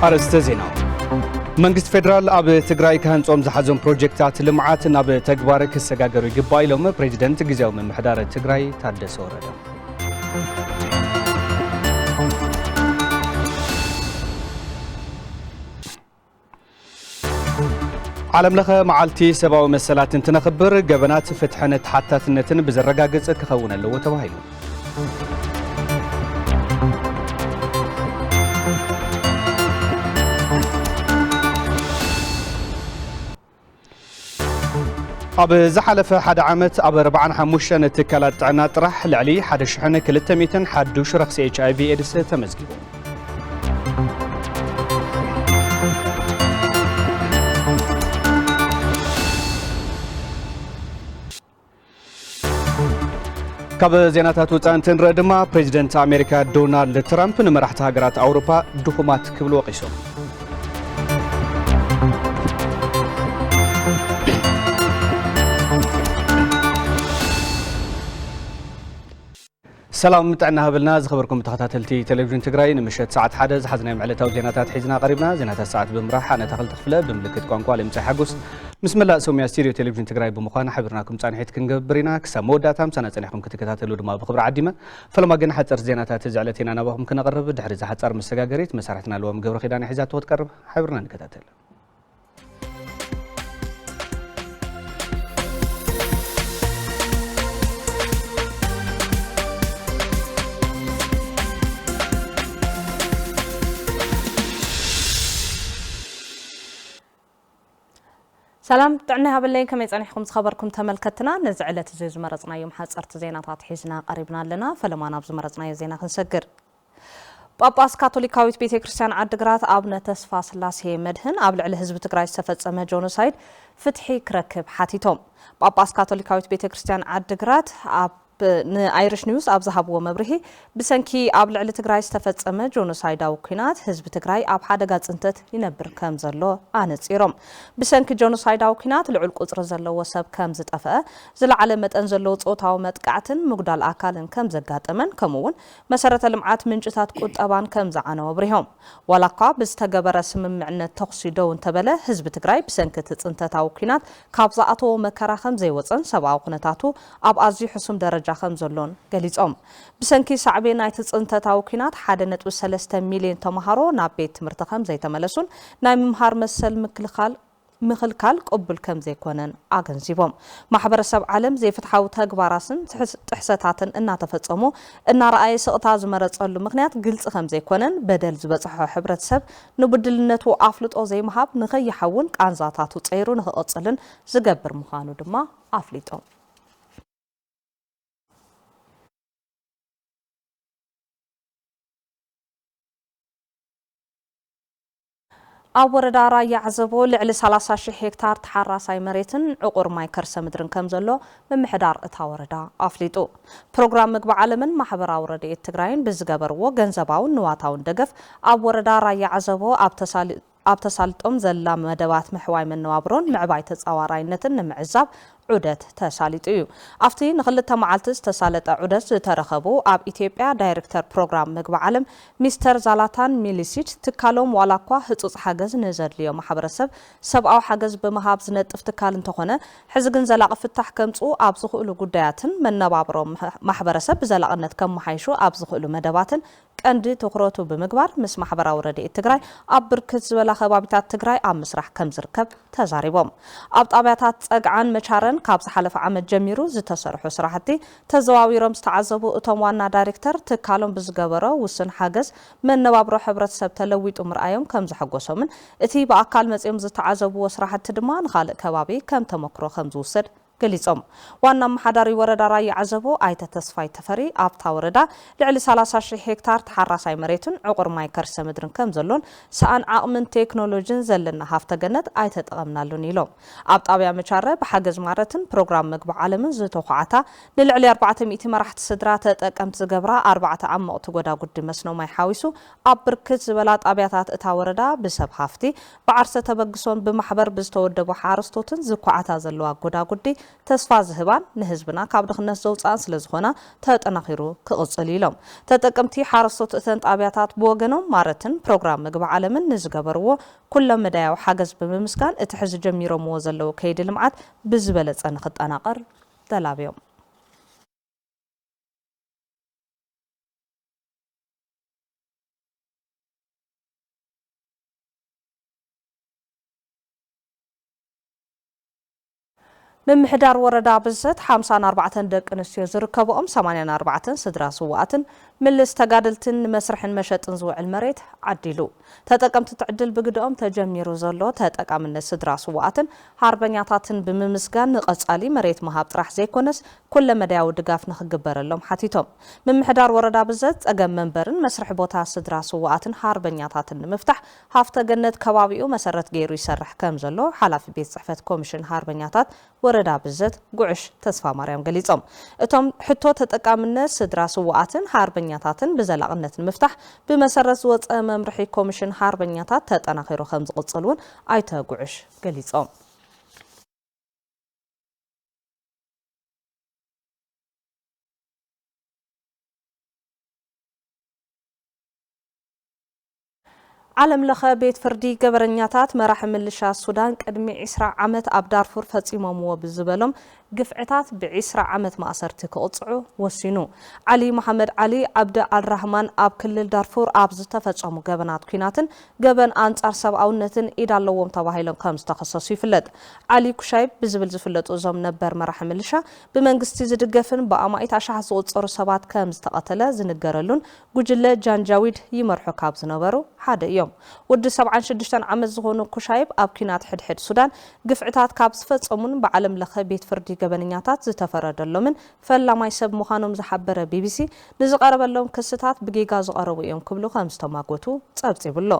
ኣርእስተ ዜና። መንግስቲ ፌደራል ኣብ ትግራይ ክሃንጾም ዝሓዞም ፕሮጀክታት ልምዓት ናብ ተግባር ክሰጋገሩ ይግባእ ኢሎም ፕሬዚደንት ግዝያዊ ምምሕዳር ትግራይ ታደሰ ወረደ። ዓለም ለኸ መዓልቲ ሰብኣዊ መሰላት እንትነኽብር፣ ገበናት ፍትሕን ተሓታትነትን ብዘረጋግጽ ክኸውን ኣለዎ ተባሂሉ። ኣብ ዝሓለፈ ሓደ ዓመት ኣብ ኣርባዓን ሓሙሽተን ትካላት ጥዕና ጥራሕ ልዕሊ ሓደ ሽሕን ክልተ ሚእትን ሓዱሽ ረኽሲ ኤች ኣይ ቪ ኤድስ ተመዝጊቡ። ካብ ዜናታት ወፃኢ እንትንርኢ ድማ፣ ፕሬዚደንት ኣሜሪካ ዶናልድ ትራምፕ ንመራሕቲ ሃገራት ኣውሮፓ ድኹማት ክብሉ ወቒሶም። ሰላም ጥዕና ሃበልና ዝኸበርኩም ተኸታተልቲ ቴሌቪዥን ትግራይ፣ ንምሸት ሰዓት ሓደ ዝሓዝናዮም ዕለታዊ ዜናታት ሒዝና ቀሪብና። ዜናታት ሰዓት ብምምራሕ ኣነ ተኽልቲ ክፍለ፣ ብምልክት ቋንቋ ሌምፀ ሓጎስ፣ ምስ መላእ ሰሙያ ስቱድዮ ቴሌቪዥን ትግራይ ብምዃን ሓቢርናኩም ፃንሒት ክንገብር ኢና። ክሳብ መወዳእታ ምሳና ጸኒሕኩም ክትከታተሉ ድማ ብኽብሪ ዓዲመ። ፈለማ ግን ሓጸርቲ ዜናታት እዚ ዕለት ኢና ናባኹም ክነቕርብ። ድሕሪ እዚ ሓጻር መሰጋገሪት መሳርሕትና ለዋም ገብረ ኪዳነ ሒዛቶ ክትቀርብ ሓቢርና ንከታተል። ሰላም ጥዕና ይሃበለይ። ከመይ ጸኒሕኩም ዝኸበርኩም ተመልከትና? ነዚ ዕለት እዚ ዝመረጽናዮም ሓጸርቲ ዜናታት ሒዝና ቀሪብና ኣለና። ፈለማ ናብ ዝመረጽናዮ ዜና ክንሰግር። ጳጳስ ካቶሊካዊት ቤተ ክርስቲያን ዓድግራት ኣቡነ ተስፋ ስላሴ መድህን ኣብ ልዕሊ ህዝቢ ትግራይ ዝተፈጸመ ጆኖሳይድ ፍትሒ ክረክብ ሓቲቶም። ጳጳስ ካቶሊካዊት ቤተ ክርስቲያን ዓድግራት ኣብ ንኣይሪሽ ኒውስ ኣብ ዝሃብዎ መብርሂ፣ ብሰንኪ ኣብ ልዕሊ ትግራይ ዝተፈጸመ ጆኖሳይዳዊ ኲናት ህዝቢ ትግራይ ኣብ ሓደጋ ጽንተት ይነብር ከም ዘሎ ኣነጺሮም። ብሰንኪ ጆኖሳይዳዊ ኲናት ልዑል ቁጽሪ ዘለዎ ሰብ ከም ዝጠፍአ፣ ዝለዓለ መጠን ዘለዎ ጾታዊ መጥቃዕትን ምጉዳል ኣካልን ከም ዘጋጠመን፣ ከምኡ እውን መሰረተ ልምዓት ምንጭታት ቁጠባን ከም ዝዓነወ ኣብሪሆም። ዋላ እኳ ብዝተገበረ ስምምዕነት ተኹሲ ደው እንተበለ፣ ህዝቢ ትግራይ ብሰንኪ እቲ ጽንተታዊ ኲናት ካብ ዝኣተዎ መከራ ከም ዘይወጸን ሰብኣዊ ኩነታቱ ኣብ ኣዝዩ ሕሱም ደረጃ ከም ዘሎን ገሊጾም። ብሰንኪ ሳዕቤን ናይቲ ጽንተታዊ ኲናት ሓደ ነጥቢ ሰለስተ ሚልዮን ተምሃሮ ናብ ቤት ትምህርቲ ከም ዘይተመለሱን ናይ ምምሃር መሰል ምክልኻል ምኽልካል ቅቡል ከም ዘይኮነን ኣገንዚቦም። ማሕበረሰብ ዓለም ዘይፍትሓዊ ተግባራትን ትሕስ-፣ ጥሕሰታትን እናተፈጸሙ እናረኣየ ስቕታ ዝመረጸሉ ምኽንያት ግልጺ ከም ዘይኮነን፣ በደል ዝበጽሖ ሕብረተሰብ ንብድልነቱ ኣፍልጦ ዘይምሃብ ንኸይሓውን ቃንዛታቱ ጸይሩ ንኽቕጽልን ዝገብር ምዃኑ ድማ ኣፍሊጦም። ኣብ ወረዳ ራያ ዓዘቦ ልዕሊ ሰላሳ ሺሕ ሄክታር ተሓራሳይ መሬትን ዕቑር ማይ ከርሰ ምድርን ከም ዘሎ ምምሕዳር እታ ወረዳ ኣፍሊጡ። ፕሮግራም ምግቢ ዓለምን ማሕበራዊ ረድኤት ትግራይን ብዝገበርዎ ገንዘባውን ንዋታውን ደገፍ ኣብ ወረዳ ራያ ዓዘቦ ኣብ ተሳሊ-፣ ኣብ ተሳልጦም ዘላ መደባት ምሕዋይ መነባብሮን ምዕባይ ተጻዋራይነትን ንምዕዛብ ዑደት ተሳሊጡ እዩ። ኣብቲ ንኽልተ መዓልቲ ዝተሳለጠ ዑደት ዝተረኸቡ ኣብ ኢትዮጵያ ዳይሬክተር ፕሮግራም ምግቢ ዓለም ሚስተር ዛላታን ሚሊሲች፣ ትካሎም ዋላ እኳ ህጹጽ ሓገዝ ንዘድልዮ ማሕበረሰብ ሰብኣዊ ሓገዝ ብምሃብ ዝነጥፍ ትካል እንተኾነ፣ ሕዚ ግን ዘላቒ ፍታሕ ከምጽኡ ኣብ ዝኽእሉ ጉዳያትን መነባብሮ ማሕ-፣ ማሕበረሰብ ብዘላቕነት ከመሓይሹ ኣብ ዝኽእሉ መደባትን ቀንዲ ትኹረቱ ብምግባር ምስ ማሕበራዊ ረድኤት ትግራይ ኣብ ብርክት ዝበላ ከባቢታት ትግራይ ኣብ ምስራሕ ከም ዝርከብ ተዛሪቦም። ኣብ ጣብያታት ጸግዓን መቻረን ካብ ዝሓለፈ ዓመት ጀሚሩ ዝተሰርሑ ስራሕቲ ተዘዋዊሮም ዝተዓዘቡ እቶም ዋና ዳይሬክተር፣ ትካሎም ብዝገበሮ ውሱን ሓገዝ መነባብሮ ሕብረተሰብ ተለዊጡ ምርኣዮም ከም ዘሐጎሶምን እቲ ብኣካል መጺኦም ዝተዓዘብዎ ስራሕቲ ድማ ንኻልእ ከባቢ ከም ተመክሮ ከም ዝውሰድ ገሊጾም። ዋና ኣመሓዳሪ ወረዳ ራያ ዓዘቦ ኣይተ ተስፋይ ተፈሪ ኣብታ ወረዳ ልዕሊ ሰላሳ ሺሕ ሄክታር ተሓራሳይ መሬትን ዕቑር ማይ ከርሰ ምድርን ከም ዘሎን ሰኣን ዓቕምን ቴክኖሎጂን ዘለና ሃፍተ ገነት ኣይተጠቐምናሉን ኢሎም። ኣብ ጣብያ መቻረ ብሓገዝ ማረትን ፕሮግራም ምግቢ ዓለምን ዝተዃዕታ ንልዕሊ ኣርባዕተ ሚእቲ መራሕቲ ስድራ ተጠቀምቲ ዝገብራ ኣርባዕተ ዓሞቕቲ ጎዳጉዲ መስኖ ማይ ሓዊሱ ኣብ ብርክት ዝበላ ጣብያታት እታ ወረዳ ብሰብ ሃፍቲ ብዓርሰ ተበግሶን ብማሕበር ብዝተወደቡ ሓረስቶትን ዝኳዓታ ዘለዋ ጎዳጉዲ ተስፋ ዝህባን ንህዝብና ካብ ድኽነት ዘውፅኣን ስለዝኾና ተጠናኺሩ ክቕፅል ኢሎም። ተጠቀምቲ ሓረስቶት እተን ጣብያታት ብወገኖም ማረትን ፕሮግራም ምግቢ ዓለምን ንዝገበርዎ ኩሎም መዳያዊ ሓገዝ ብምምስጋን እቲ ሕዚ ጀሚሮምዎ ዘለዉ ከይዲ ልምዓት ብዝበለፀ ንኽጠናቐር ተላብዮም። ምምሕዳር ወረዳ ብዘት ሓምሳን ኣርባዕተን ደቂ ኣንስትዮ ዝርከብኦም ሰማንያን ኣርባዕተን ስድራ ስውኣትን ምልስ ተጋደልትን ንመስርሕን መሸጥን ዝውዕል መሬት ዓዲሉ። ተጠቀምቲ እቲ ዕድል ብግደኦም ተጀሚሩ ዘሎ ተጠቃምነት ስድራ ስውኣትን ሃርበኛታትን ብምምስጋን ንቐጻሊ መሬት ምሃብ ጥራሕ ዘይኮነስ ኩለመዳያዊ ድጋፍ ንኽግበረሎም ሓቲቶም። ምምሕዳር ወረዳ ብዘት ጸገም መንበርን መስርሒ ቦታ ስድራ ስውኣትን ሃርበኛታትን ንምፍታሕ ሃፍተ ገነት ከባቢኡ መሰረት ገይሩ ይሰርሕ ከም ዘሎ ሓላፊ ቤት ጽሕፈት ኮሚሽን ሃርበኛታት ወረዳ ብዘት ጉዕሽ ተስፋ ማርያም ገሊጾም። እቶም ሕቶ ተጠቃምነት ስድራ ስውኣትን ሃርበኛታትን ብዘላቕነት ንምፍታሕ ብመሰረት ዝወጸ መምርሒ ኮሚሽን ሃርበኛታት ተጠናኺሩ ከም ዝቕጽል እውን ኣይተ ጉዕሽ ገሊጾም። ዓለም ለኸ ቤት ፍርዲ ገበረኛታት መራሒ ምልሻ ሱዳን ቅድሚ ዕስራ ዓመት ኣብ ዳርፉር ፈጺሞምዎ ብዝበሎም ግፍዕታት ብዕስራ ዓመት ማእሰርቲ ክቕጽዑ ወሲኑ። ዓሊ መሓመድ ዓሊ ዓብዲ ኣልራህማን ኣብ ክልል ዳርፉር ኣብ ዝተፈጸሙ ገበናት ኲናትን ገበን ኣንጻር ሰብኣውነትን ኢድ ኣለዎም ተባሂሎም ከም ዝተኸሰሱ ይፍለጥ። ዓሊ ኩሻይብ ብዝብል ዝፍለጡ እዞም ነበር መራሒ ምልሻ ብመንግስቲ ዝድገፍን ብኣማኢት ኣሽሓት ዝቑጸሩ ሰባት ከም ዝተቐተለ ዝንገረሉን ጉጅለ ጃንጃዊድ ይመርሑ ካብ ዝነበሩ ሓደ እዮም። ወዲ ሰብዓን ሽዱሽተን ዓመት ዝኾኑ ኩሻይብ ኣብ ኲናት ሕድሕድ ሱዳን ግፍዕታት ካብ ዝፈጸሙን ብዓለም ለኸ ቤት ፍርዲ ገበነኛታት ዝተፈረደሎምን ፈላማይ ሰብ ምዃኖም ዝሓበረ ቢቢሲ ንዝቐረበሎም ክስታት ብጌጋ ዝቐረቡ እዮም ክብሉ ከም ዝተማጎቱ ጸብጺቡ ኣሎ።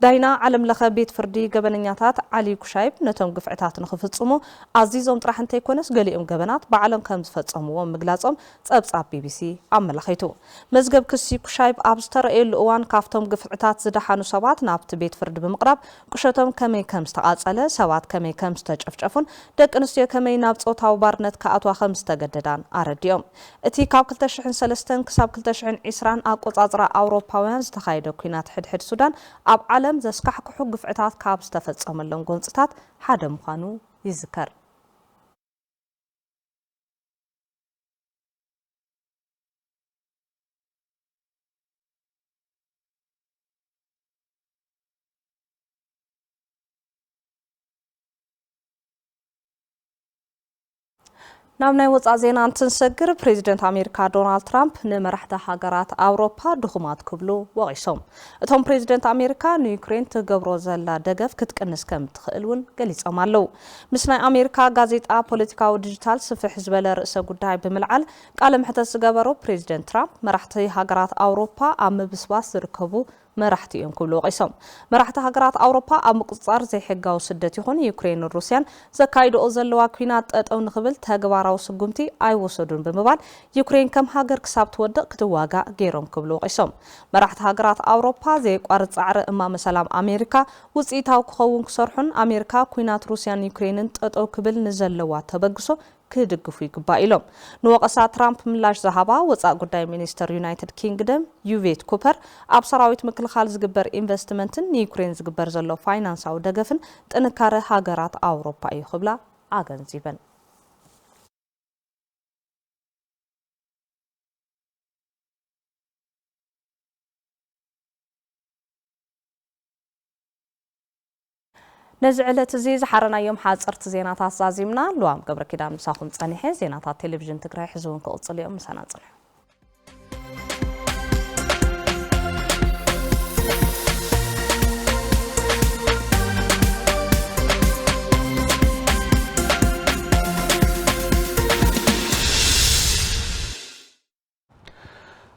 ዳይና ዓለም ለኸ ቤት ፍርዲ ገበነኛታት ዓሊ ኩሻይብ ነቶም ግፍዕታት ንኽፍጽሙ ኣዚዞም ጥራሕ እንተይኮነስ ገሊኦም ገበናት ባዕሎም ከም ዝፈጸምዎም ምግላጾም ጸብጻብ ቢቢሲ ኣመላኺቱ። መዝገብ ክሲ ኩሻይብ ኣብ ዝተረእየሉ እዋን ካብቶም ግፍዕታት ዝደሓኑ ሰባት ናብቲ ቤት ፍርዲ ብምቕራብ ቁሸቶም ከመይ ከም ዝተቓጸለ፣ ሰባት ከመይ ከም ዝተጨፍጨፉን ደቂ ኣንስትዮ ከመይ ናብ ጾታዊ ባርነት ክኣትዋ ከም ዝተገደዳን ኣረዲኦም። እቲ ካብ ክልተ ሽሕን ሰለስተን ክሳብ ክልተ ሽሕን ዕስራን ኣቆጻጽራ ኣውሮፓውያን ዝተኻየደ ኲናት ሕድሕድ ሱዳን ኣብ ዓለም ዘስካሕክሑ ግፍዕታት ካብ ዝተፈጸመሎም ጎንጽታት ሓደ ምዃኑ ይዝከር። ናብ ናይ ወጻኢ ዜና እንትንሰግር፣ ፕሬዚደንት ኣሜሪካ ዶናልድ ትራምፕ ንመራሕቲ ሃገራት ኣውሮፓ ድኹማት ክብሉ ወቒሶም። እቶም ፕሬዚደንት ኣሜሪካ ንዩክሬን ትገብሮ ዘላ ደገፍ ክትቅንስ ከም ትኽእል እውን ገሊጾም ኣለዉ። ምስ ናይ ኣሜሪካ ጋዜጣ ፖለቲካዊ ዲጂታል ስፍሕ ዝበለ ርእሰ ጉዳይ ብምልዓል ቃለ መሕተት ዝገበሩ ፕሬዚደንት ትራምፕ፣ መራሕቲ ሃገራት ኣውሮፓ ኣብ ምብስባስ ዝርከቡ መራሕቲ እዮም ክብሉ ወቒሶም። መራሕቲ ሃገራት ኣውሮፓ ኣብ ምቁጽጻር ዘይሕጋዊ ስደት ይኹን ዩክሬንን ሩስያን ዘካይድኦ ዘለዋ ኲናት ጠጠው ንኽብል ተግባራዊ ስጉምቲ ኣይወሰዱን ብምባል፣ ዩክሬን ከም ሃገር ክሳብ ትወድቕ ክትዋጋእ ገይሮም ክብሉ ወቒሶም። መራሕቲ ሃገራት ኣውሮፓ ዘየቋርጽ ጻዕሪ እማመ ሰላም ኣሜሪካ ውጽኢታዊ ክኸውን ክሰርሑን ኣሜሪካ ኲናት ሩስያን ዩክሬንን ጠጠው ክብል ንዘለዋ ተበግሶ ክድግፉ ይግባእ ኢሎም። ንወቐሳ ትራምፕ ምላሽ ዝሃባ ወጻኢ ጉዳይ ሚኒስተር ዩናይትድ ኪንግደም ዩቬት ኩፐር፣ ኣብ ሰራዊት ምክልኻል ዝግበር ኢንቨስትመንትን ንዩክሬን ዝግበር ዘሎ ፋይናንሳዊ ደገፍን ጥንካረ ሃገራት ኣውሮፓ እዩ ክብላ ኣገንዚበን። ነዚ ዕለት እዚ ዝሓረናዮም ሓጸርቲ ዜናታት ዛዚምና። ልዋም ገብረ ኪዳን ምሳኹም ጸኒሐ። ዜናታት ቴሌቪዥን ትግራይ ሕዚ እውን ክቕጽሉ እዮም። ምሳና ጽንሑ።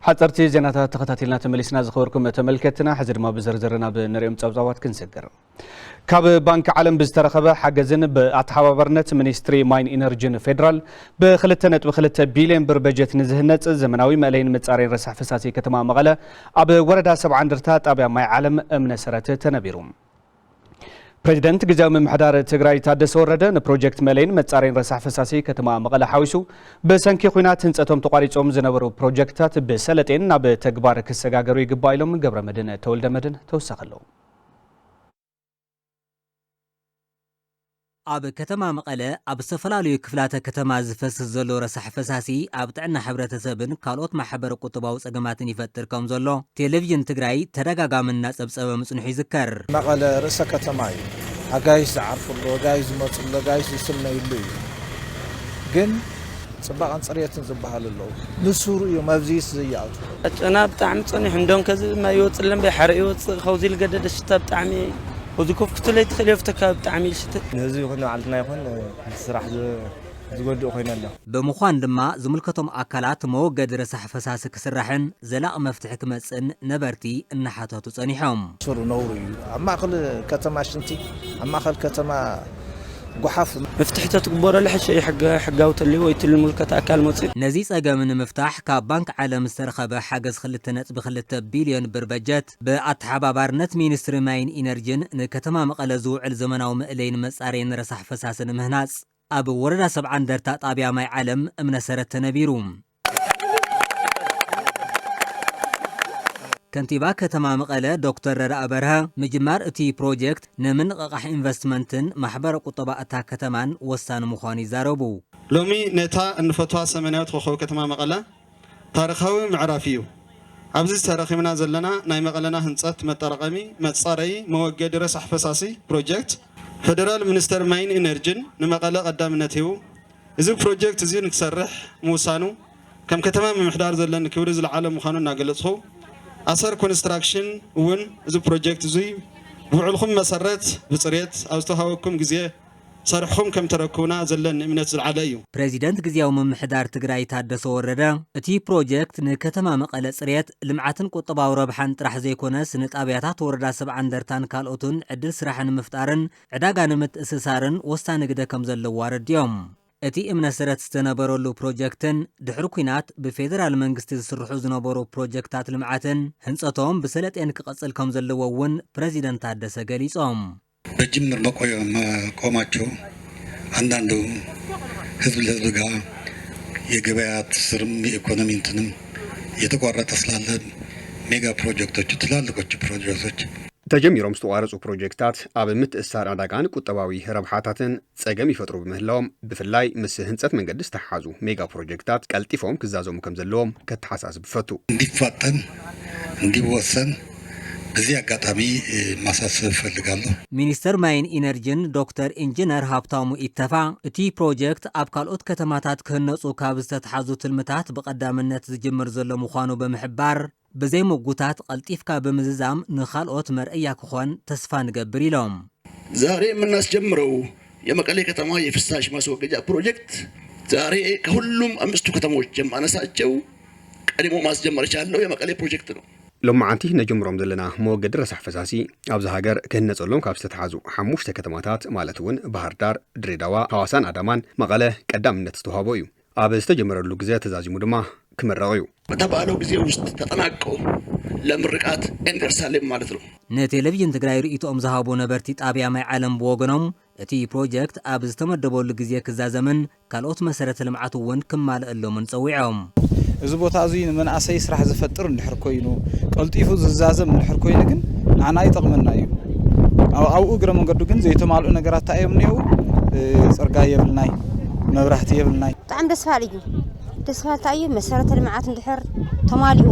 ኣጸርቲ ዜናታት ተኸታቲልና ተመሊስና። ዝኸበርኩም ተመልከትና፣ ሕዚ ድማ ብዝርዝር ናብ ንሪኦም ጸብጻባት ክንሰግር። ካብ ባንክ ዓለም ብዝተረኸበ ሓገዝን ብኣተሓባባርነት ሚኒስትሪ ማይን ኢነርጂን ፌዴራል ብ2.2 ቢልዮን ብር በጀት ንዝህነጽ ዘመናዊ መእለይን መጻረይን ረሳሕ ፈሳሲ ከተማ መቐለ ኣብ ወረዳ ሰብዓ እንደርታ ጣብያ ማይ ዓለም እምነ ሰረት ተነቢሩ። ፕሬዚደንት ግዝያዊ ምምሕዳር ትግራይ ታደሰ ወረደ ንፕሮጀክት መእለይን መጻረይን ረሳሕ ፈሳሲ ከተማ መቐለ ሓዊሱ ብሰንኪ ኲናት ህንጸቶም ተቋሪጾም ዝነበሩ ፕሮጀክትታት ብሰለጤን ናብ ተግባር ክሰጋገሩ ይግባእ ኢሎም። ገብረመድህን ተወልደመድህን ተወሳኺ ኣለዎ። ኣብ ከተማ መቐለ ኣብ ዝተፈላለዩ ክፍላተ ከተማ ዝፈስስ ዘሎ ረሳሕ ፈሳሲ ኣብ ጥዕና ሕብረተሰብን ካልኦት ማሕበረ ቁጠባዊ ጸገማትን ይፈጥር ከም ዘሎ ቴሌቪዥን ትግራይ ተደጋጋሚ እናጸብጸበ ምጽንሑ ይዝከር። መቐለ ርእሰ ከተማ እዩ። ኣጋይሽ ዝዓርፍሉ፣ ኣጋይሽ ዝመፅሉ፣ ኣጋይሽ ዝስነይሉ እዩ። ግን ፅባቐን ፅሬትን ዝበሃሉ ኣለዉ። ንሱሩ እዮም ኣብዚስ ዘይኣቱ። ጨና ብጣዕሚ ጸኒሑ፣ እንደውም ከዚ ማይ ይወጽእ ለምበይ ሓረ ይወጽእ፣ ከውዚ ልገደደ ሽታ ብጣዕሚ፣ ከውዚ ኮፍ ክትለይ ትኽእል እዮ፣ ፍተካ ብጣዕሚ ይሽትት። ንህዝቢ ይኹን ንባዕልትና ይኹን ስራሕ ዝ-፣ ዝጎድእ ኮይኑ ኣሎ። ብምዃን ድማ ዝምልከቶም ኣካላት መወገዲ ረሳሕ ፈሳሲ ክስራሕን ዘላቒ መፍትሒ ክመጽእን ነበርቲ እናሓተቱ ጸኒሖም። ስሩ ነውሩ እዩ። ኣብ ማእኸል ከተማ ሽንቲ፣ ኣብ ማእኸል ከተማ ጓሓፍ። መፍትሒ ተትግበረሉ ሕሸ እዩ፣ ሕገ-፣ ሕጋዊ ተልዩ ወይ ትልምልከት ኣካል መፅዩ። ነዚ ጸገም ንምፍታሕ ካብ ባንክ ዓለም ዝተረኸበ ሓገዝ ክልተ ነጥቢ ክልተ ቢልዮን ብር በጀት ብኣተሓባባርነት ሚኒስትሪ ማይን ኢነርጂን ንከተማ መቐለ ዝውዕል ዘመናዊ መእለይን መጻረይን ረሳሕ ፈሳሲ ንምህናጽ ኣብ ወረዳ ሰብዓ እንደርታ ጣብያ ማይ ዓለም እምነ ሰረት ተነቢሩ። ከንቲባ ከተማ መቐለ ዶክተር ረዳኢ በርሀ ምጅማር እቲ ፕሮጀክት ንምንቕቓሕ ኢንቨስትመንትን ማሕበረ ቁጠባ እታ ከተማን ወሳኒ ምዃኑ ይዛረቡ። ሎሚ ነታ እንፈትዋ ሰሜናዊት ኮኸብ ከተማ መቐለ ታሪኻዊ ምዕራፍ እዩ። ኣብዚ ተረኺብና ዘለና ናይ መቐለና ህንፀት መጠራቐሚ መፃረዪ መወገዲ ረሳሕ ፈሳሲ ፕሮጀክት ፌደራል ሚኒስቴር ማይን ኢነርጂን ንመቐለ ቀዳምነት ሂቡ እዚ ፕሮጀክት እዚ ንክሰርሕ ምውሳኑ ከም ከተማ ምምሕዳር ዘለኒ ክብሪ ዝለዓለ ምዃኑ እናገለፅኹ ኣሰር ኮንስትራክሽን እውን እዚ ፕሮጀክት እዚ ብውዕልኹም መሰረት ብፅሬት ኣብ ዝተውሃበኩም ግዜ ሰርሕኹም ከም ተረክቡና ዘለኒ እምነት ዝለዓለ እዩ። ፕሬዚደንት ግዝያዊ ምምሕዳር ትግራይ ታደሰ ወረደ እቲ ፕሮጀክት ንከተማ መቐለ ፅሬት፣ ልምዓትን ቁጠባዊ ረብሓን ጥራሕ ዘይኮነስ ንጣብያታት ወረዳ ሰብዓ እንደርታን ካልኦትን ዕድል ስራሕ ንምፍጣርን ዕዳጋ ንምትእስሳርን ወሳኒ ግደ ከም ዘለዎ ኣረዲኦም። እቲ እምነ ሰረት ዝተነበረሉ ፕሮጀክትን ድሕሪ ኲናት ብፌደራል መንግስቲ ዝስርሑ ዝነበሩ ፕሮጀክታት ልምዓትን ህንፀቶም ብሰለጤን ክቐፅል ከም ዘለዎ እውን ፕሬዚደንት ታደሰ ገሊፆም። በጅምር መቆየ-፣ መቆማቸው አንዳንዱ ህዝብ ለህዝብ ጋር የገበያ ትስስርም የኢኮኖሚ እንትንም እየተቋረጠ ስላለ ሜጋ ፕሮጀክቶቹ፣ ትላልቆቹ ፕሮጀክቶች ተጀሚሮም ዝተቋረጹ ፕሮጀክታት ኣብ ምትእስሳር ዕዳጋን ቁጠባዊ ረብሓታትን ጸገም ይፈጥሩ ብምህላዎም፣ ብፍላይ ምስ ህንጸት መንገዲ ዝተሓሓዙ ሜጋ ፕሮጀክታት ቀልጢፎም ክዛዘሙ ከም ዘለዎም ከተሓሳስብ እፈቱ። እንዲፋጠን፣ እንዲወሰን በዚህ አጋጣሚ፣ እ፣ ማሳሰብ እፈልጋለሁ። ሚኒስተር ማይን ኢነርጂን ዶክተር ኢንጂነር ሃብታሙ ኢተፋ፣ እቲ ፕሮጀክት ኣብ ካልኦት ከተማታት ክህነጹ ካብ ዝተትሓዙ ትልምታት ብቐዳምነት ዝጅምር ዘሎ ምዃኑ ብምሕባር፣ ብዘይ ምጉታት ቀልጢፍካ ብምዝዛም ንኻልኦት መርኣያ ክኾን ተስፋ ንገብር ኢሎም። ዛሬ የምናስጀምረው የመቀሌ ከተማ የፍሳሽ ማስወገጃ ፕሮጀክት ዛሬ ከሁሉም አምስቱ ከተሞች የማነሳቸው ቀድሞ ማስጀመር የቻልነው የመቀሌ ፕሮጀክት ነው። ሎማዓንቲ ነጀምሮም ዘለና መወገዲ ረሳሕ ፈሳሲ ኣብዚ ሃገር ክህነጸሎም ካብ ዝተትሓዙ ሓሙሽተ ከተማታት ማለት እውን ባህር ዳር፣ ድሬዳዋ፣ ሃዋሳን ኣዳማን መቐለ ቀዳምነት ዝተዋህቦ እዩ። ኣብ ዝተጀመረሉ ግዜ ተዛዚሙ ድማ ክምረቕ እዩ። በተባለው ጊዜ ውስጥ ተጠናቆ ለምርቃት እንደርሳለን ማለት ነው። ንቴሌቪዥን ትግራይ ርእይቶኦም ዝሃቡ ነበርቲ ጣብያ ማይ ዓለም ብወገኖም፣ እቲ ፕሮጀክት ኣብ ዝተመደበሉ ግዜ ክዛዘምን ካልኦት መሰረተ ልምዓት እውን ክማልአሎምን ጸዊዖም። እዚ ቦታ እዚ ንመናእሰይ ስራሕ ዝፈጥር እንድሕር ኮይኑ፣ ቀልጢፉ ዝዛዘም እንድሕር ኮይኑ ግን ንዓና ይጠቕመና እዩ። ኣብ-፣ ኣብኡ እግረ መንገዱ ግን ዘይተማልኡ ነገራት እንታይ እዮም እኒአው? እ፣ ጽርጋይ የብልናይ፣ መብራህቲ የብልናይ። ብጣዕሚ ደስ በሃሊ እዩ። ደስ በሃሊ እንታይ እዩ? መሰረተ ልምዓት እንድሕር ተማሊኡ፣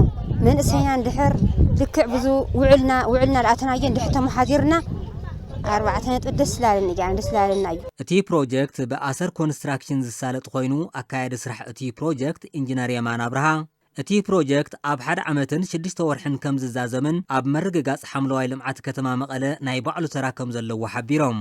መንእሰይና እንድሕር ልክዕ ብዙ ውዕልና፣ ውዕልና ልኣተናዮ እንድሕር ተመሓዲርና፣ ኣርባዕተ ነጥቢ ደስ ላለኒ፣ ጃን ደስ ላለና እዩ። እቲ ፕሮጀክት ብኣሰር ኮንስትራክሽን ዝሳለጥ ኮይኑ፣ ኣካያዲ ስራሕ እቲ ፕሮጀክት ኢንጂነር የማን ኣብርሃ፣ እቲ ፕሮጀክት ኣብ ሓደ ዓመትን ሽዱሽተ ወርሕን ከም ዝዛዘምን ኣብ ምርግጋጽ ሓምለዋይ ልምዓት ከተማ መቐለ ናይ ባዕሉ ተራ ከም ዘለዎ ሓቢሮም።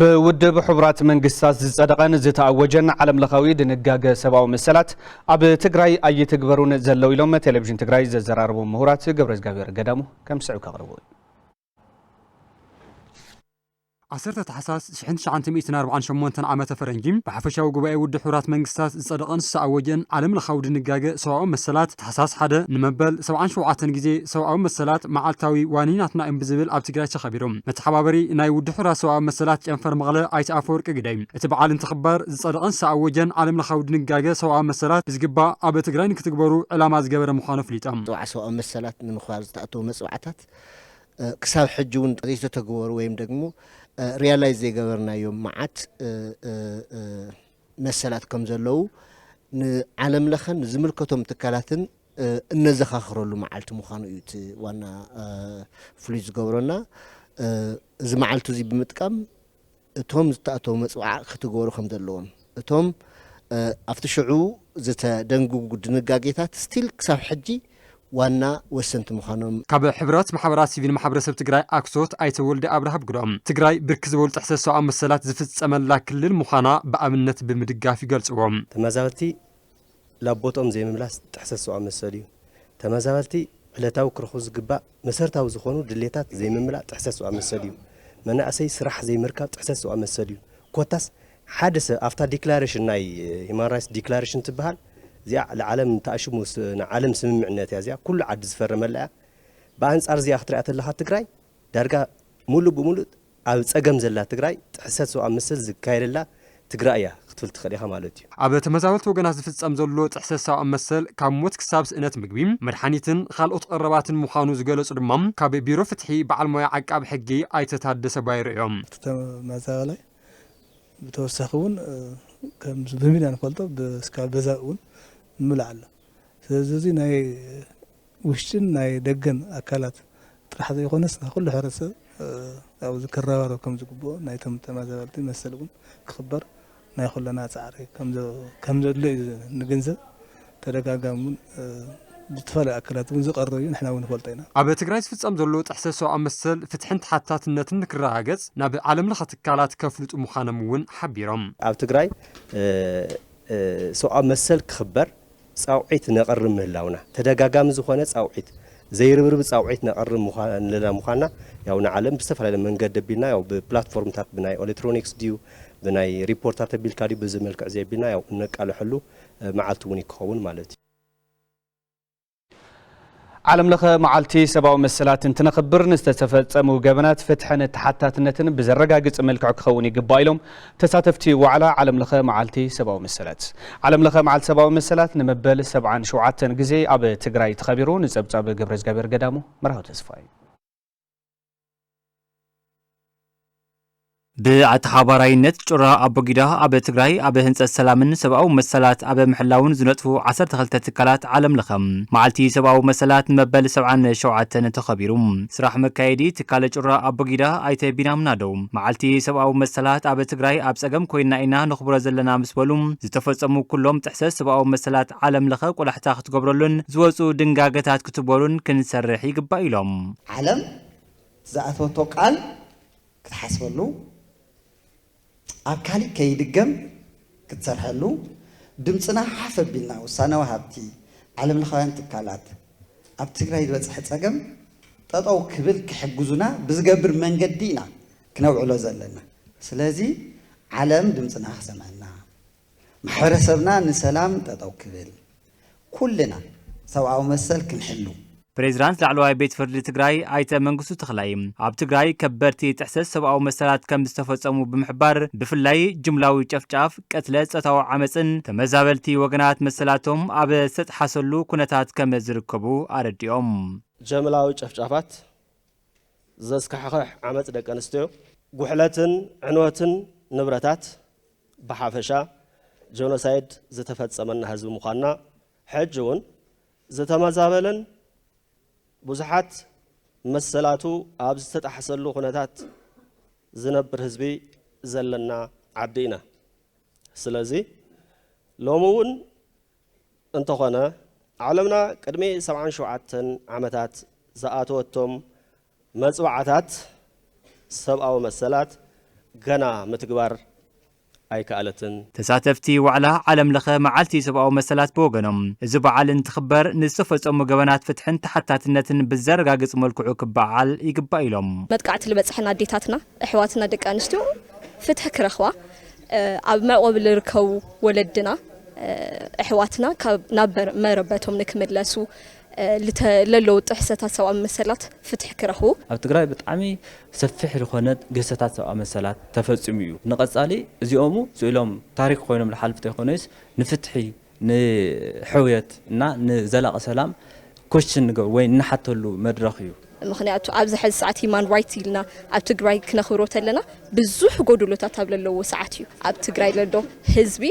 ብውድብ ሕቡራት መንግስታት ዝጸደቐን ዝተኣወጀን ዓለም ለኻዊ ድንጋገ ሰብኣዊ መሰላት ኣብ ትግራይ ኣይትግበሩን ዘለዉ ኢሎም ቴሌቪዥን ትግራይ ዘዘራረቡ ምሁራት። ገብረ እግዚኣብሔር ገዳሙ ከም ስዕብ ከቕርቡ። ዓሰርተ ታሕሳስ ሽሕን ትሽዓተ ሚእትን ኣርባዓን ሸሞንተን ዓመተ ፈረንጂ ብሓፈሻዊ ጉባኤ ውድብ ሕቡራት መንግስታት ዝጸደቐን ዝተኣወጀን ዓለም ለኻዊ ድንጋገ ሰብኣዊ መሰላት ታሕሳስ ሓደ ንመበል ሰብዓን ሸውዓተን ግዜ ሰብኣዊ መሰላት መዓልታዊ ዋኒናትና እዮም ብዝብል ኣብ ትግራይ ተኸቢሩ። መተሓባበሪ ናይ ውድብ ሕቡራት ሰብኣዊ መሰላት ጨንፈር መቐለ ኣይተ ኣፈወርቂ ግደይ፣ እቲ በዓል እንትኽበር ዝጸደቐን ዝተኣወጀን ዓለም ለኻዊ ድንጋገ ሰብኣዊ መሰላት ብዝግባእ ኣብ ትግራይ ንክትግበሩ ዕላማ ዝገበረ ምዃኑ ኣፍሊጦም። ሰብኣዊ መሰላት ንምኽባር ዝተኣተዉ መጽዋዕታት እ፣ ክሳብ ሕጂ እውን ዘይተተግበሩ ወይም ደግሞ እ፣ ሪያላይዝ ዘይገበርናዮም መዓት እ፣ እ፣ እ፣ መሰላት ከም ዘለዉ ንዓለም ለኸን ዝምልከቶም ትካላትን እ፣ እነዘኻኽረሉ መዓልቲ ምዃኑ እዩ እቲ ዋና እ፣ ፍሉይ ዝገብረና። እ፣ እዚ መዓልቲ እዚ ብምጥቃም እቶም ዝተኣተዉ መጽዋዓ ክትግበሩ ከም ዘለዎም፣ እቶም እ፣ ኣብቲ ሽዑ ዝተደንግጉ ድንጋጌታት ስቲል ክሳብ ሕጂ ዋና ወሰንቲ ምዃኖም። ካብ ሕብረት ማሕበራት ሲቪል ማሕበረሰብ ትግራይ ኣክሶት ኣይተ ወልደ ኣብርሃ ብግዶም፣ ትግራይ ብርክ ዝበሉ ጥሕሰት ሰብኣዊ መሰላት ዝፍጸመላ ክልል ምዃና ብኣብነት ብምድጋፍ ይገልጽዎ። ተመዛበልቲ ላቦትኦም ዘይምምላስ ጥሕሰት ሰብኣዊ መሰል እዩ። ተመዛበልቲ ዕለታዊ ክረኽቡ ዝግባእ መሰረታዊ ዝኾኑ ድሌታት ዘይምምላእ ጥሕሰት ሰብኣዊ መሰል እዩ። መናእሰይ ስራሕ ዘይምርካብ ጥሕሰት ሰብኣዊ መሰል እዩ። ኮታስ ሓደ ሰብ ኣብታ ዲክላሬሽን ናይ ሂማን ራይትስ ዲክላሬሽን ትበሃል እዚኣ ንዓለም ተኣሽሙ ስ-፣ ንዓለም ስምምዕነት እያ እዚኣ ኩሉ ዓዲ ዝፈረመላ እያ። ብኣንጻር እዚኣ ክትሪኣ ተለኻ ትግራይ ዳርጋ ሙሉእ ብሙሉእ ኣብ ጸገም ዘላ ትግራይ ጥሕሰት ሰብኣዊ መሰል ዝካየደላ ትግራይ እያ ክትብል ትኽእል ኢኻ ማለት እዩ። ኣብ ተመዛበልቲ ወገናት ዝፍጸም ዘሎ ጥሕሰት ሰብኣዊ መሰል ካብ ሞት ክሳብ ስእነት ምግቢ፣ መድሓኒትን ካልኦት ቀረባትን ምዃኑ ዝገለጹ ድማ ካብ ቢሮ ፍትሒ በዓል ሞያ ዓቃቢ ሕጊ ኣይተ ታደሰ ባይሮ እዮም። እቲ ተመዛባላይ ብተወሳኺ እውን እ፣ ከም ብሚድያ ንፈልጦ ብስካብ ገዛ እውን ምምላእ ኣሎ። ስለዚ እዚ ናይ ውሽጥን ናይ ደገን ኣካላት ጥራሕ ዘይኮነስ ናይ ኩሉ ሕብረተሰብ እ፣ ኣብዚ ክረባረብ ከም ዝግብኦ ናይቶም ተመዛበልቲ መሰል እውን ክኽበር ናይ ኩለና ጻዕሪ ከም ዘ-፣ ከም ዘድሎ እዩ ንግንዘብ። ተደጋጋሚ እውን እ፣ ብዝተፈላለዩ ኣካላት እውን ዝቐርብ እዩ፣ ንሕና እውን ንፈልጦ ኢና። ኣብ ትግራይ ዝፍጸም ዘሎ ጥሕሰት ሰብኣዊ መሰል ፍትሕን ተሓታትነትን ንክረጋገጽ ናብ ዓለም ለኸ ትካላት ከፍልጡ ምዃኖም እውን ሓቢሮም። ኣብ ትግራይ እ፣ እ፣ ሰብኣዊ መሰል ክኽበር ጻውዒት ነቕርብ ምህላውና፣ ተደጋጋሚ ዝኾነ ጻውዒት፣ ዘይርብርብ ጻውዒት ነቕርብ ምዃ-፣ ንለና ምዃንና ያው ንዓለም ብዝተፈላለየ መንገዲ ኣቢልና ያው ብፕላትፎርምታት ብናይ ኤሌክትሮኒክስ ድዩ ብናይ ሪፖርታት ኣቢልካ ድዩ በዚ መልክዕ እዚ ኣቢልና ያው እነቃልሐሉ እ፣ መዓልቲ እውን እዩ ክኸውን ማለት እዩ። ዓለም ለኸ መዓልቲ ሰብኣዊ መሰላት እንትነኽብር ንዝተፈጸሙ ገበናት ፍትሕን ተሓታትነትን ብዘረጋግጽ መልክዕ ክኸውን ይግባእ ኢሎም ተሳተፍቲ ዋዕላ ዓለም ለኸ መዓልቲ ሰብኣዊ መሰላት። ዓለም ለኸ መዓልቲ ሰብኣዊ መሰላት ንመበል ሰብዓን ሸውዓተን ግዜ ኣብ ትግራይ ተኸቢሩ። ንጸብጻብ ገብረ እግዚኣብሔር ገዳሙ መርሃዊ ተስፋ እዩ። ብኣተሓባራይነት ጩራ ኣቦጊዳ ኣብ ትግራይ ኣብ ህንፀት ሰላምን ሰብኣዊ መሰላት ኣብ ምሕላውን ዝነጥፉ ዓሰርተ ክልተ ትካላት ዓለም ለኸ መዓልቲ ሰብኣዊ መሰላት ንመበል ሰብዓን ሸውዓተን ተኸቢሩ። ስራሕ መካየዲ ትካል ጩራ ኣቦጊዳ ኣይተ ቢናም ናደው፣ መዓልቲ ሰብኣዊ መሰላት ኣብ ትግራይ ኣብ ፀገም ኮይና ኢና ነኽብሮ ዘለና ምስ በሉ፣ ዝተፈፀሙ ኩሎም ጥሕሰት ሰብኣዊ መሰላት ዓለም ለኸ ቆላሕታ ክትገብረሉን ዝወፁ ድንጋገታት ክትግበሩን ክንሰርሕ ይግባእ ኢሎም። ዓለም ዝኣተወቶ ቃል ክትሓስበሉ፣ ኣብ ካሊእ ከይድገም ክትሰርሐሉ፣ ድምፅና ሓፍ ኣቢልና ውሳነ ወሃብቲ፣ ዓለም ለኻውያን ትካላት ኣብ ትግራይ ዝበፅሐ ፀገም ጠጠው ክብል ክሕግዙና ብዝገብር መንገዲ ኢና ክነውዕሎ ዘለና። ስለዚ ዓለም ድምፅና ክሰምዐና፣ ማሕበረሰብና ንሰላም ጠጠው ክብል፣ ኩልና ሰብኣዊ መሰል ክንሕሉ። ፕሬዚዳንት ላዕለዋይ ቤት ፍርዲ ትግራይ ኣይተ መንግስቱ ተኽላይ ኣብ ትግራይ ከበድቲ ጥሕሰት ሰብኣዊ መሰላት ከም ዝተፈጸሙ ብምሕባር፣ ብፍላይ ጅምላዊ ጨፍጫፍ፣ ቅትለት፣ ጾታዊ ዓመፅን ተመዛበልቲ ወገናት መሰላቶም ኣብ ዝተጥሓሰሉ ኩነታት ከም ዝርከቡ ኣረዲኦም። ጀምላዊ ጨፍጫፋት፣ ዘስካሕኽሕ ዓመፅ ደቂ ኣንስትዮ፣ ጉሕለትን ዕንወትን ንብረታት ብሓፈሻ ጀኖሳይድ ዝተፈጸመና ህዝቢ ምዃንና፣ ሕጂ እውን ዝተመዛበለን ብዙሓት መሰላቱ ኣብ ዝተጣሕሰሉ ኩነታት ዝነብር ህዝቢ ዘለና ዓዲ ኢና። ስለዚ ሎሚ እውን እንተኾነ፣ ዓለምና ቅድሚ ሰብዓን ሸውዓተን ዓመታት ዝኣተወቶም መጽዋዕታት ሰብኣዊ መሰላት ገና ምትግባር ኣይከኣለትን። ተሳተፍቲ ዋዕላ ዓለም ለኸ መዓልቲ ሰብኣዊ መሰላት ብወገኖም፣ እዚ በዓል እንትኽበር ንዝተፈጸሙ ገበናት ፍትሕን ተሓታትነትን ብዘረጋግጽ መልክዑ ክበዓል ይግባእ ኢሎም። መጥቃዕቲ ዝበጽሐን ኣዴታትና፣ ኣሕዋትና፣ ደቂ ኣንስትዮ ፍትሒ ክረኽባ፣ ኣብ መዕቆቢ ዝርከቡ ወለድና፣ ኣሕዋትና ካብ ናብ መረበቶም ንክምለሱ፣ ለለዉ ጥሕሰታት ሰብኣዊ መሰላት ፍትሒ ክረኽቡ። ኣብ ትግራይ ብጣዕሚ ሰፊሕ ዝኾነ ግህሰታት ሰብኣዊ መሰላት ተፈፂሙ እዩ። ንቐፃሊ እዚኦሙ ስኢሎም ታሪክ ኮይኖም ዝሓልፉ ተይኮነይስ ንፍትሒ፣ ንሕውየት እና ንዘላቒ ሰላም ኮሽን ንገብር ወይ እንሓተሉ መድረኽ እዩ። ምኽንያቱ ኣብዚ ሕዚ ሰዓት ሂማን ራይትስ ኢልና ኣብ ትግራይ ክነኽብሮ ተለና ብዙሕ ጎድሎታት ኣብ ለለዎ ሰዓት እዩ። ኣብ ትግራይ ለሎ ህዝቢ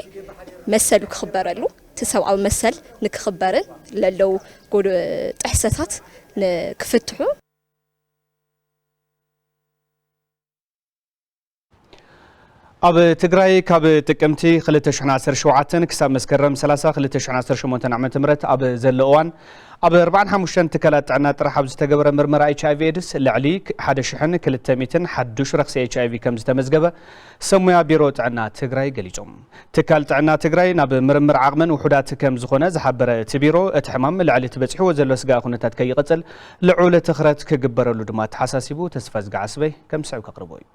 መሰሉ ክኽበረሉ እቲ ሰብኣዊ መሰል ንክኽበርን ለለው ጎድ ጥሕሰታት ንክፍትሑ ኣብ ትግራይ ካብ ጥቅምቲ ክልተ ሽሕን ዓሰርተ ሸውዓተን ክሳብ መስከረም ሰላሳ ክልተ ሽሕን ዓሰርተ ሸሞንተን ዓመተ ምህረት ኣብ ዘሎ እዋን ኣብ ኣርባዓን ሓሙሽተን ትካላት ጥዕና ጥራሕ ኣብ ዝተገበረ ምርመራ ኤች ኣይ ቪ ኤድስ ልዕሊ ሓደ ሽሕን ክልተ ሚእትን ሓዱሽ ረኽሲ ኤች ኣይ ቪ ከም ዝተመዝገበ ሰብ ሞያ ቢሮ ጥዕና ትግራይ ገሊጾም። ትካል ጥዕና ትግራይ ናብ ምርምር ዓቕምን ውሑዳት ከም ዝኾነ ዝሓበረ እቲ ቢሮ፣ እቲ ሕማም ልዕሊ እቲ በፂሕዎ ዘሎ ስጋእ ኩነታት ከይቕፅል ልዑል ትኽረት ክግበረሉ ድማ ኣተሓሳሲቡ። ተስፋዝጊ ዓስበይ ከም ዝስዕብ ከቕርቦ እዩ።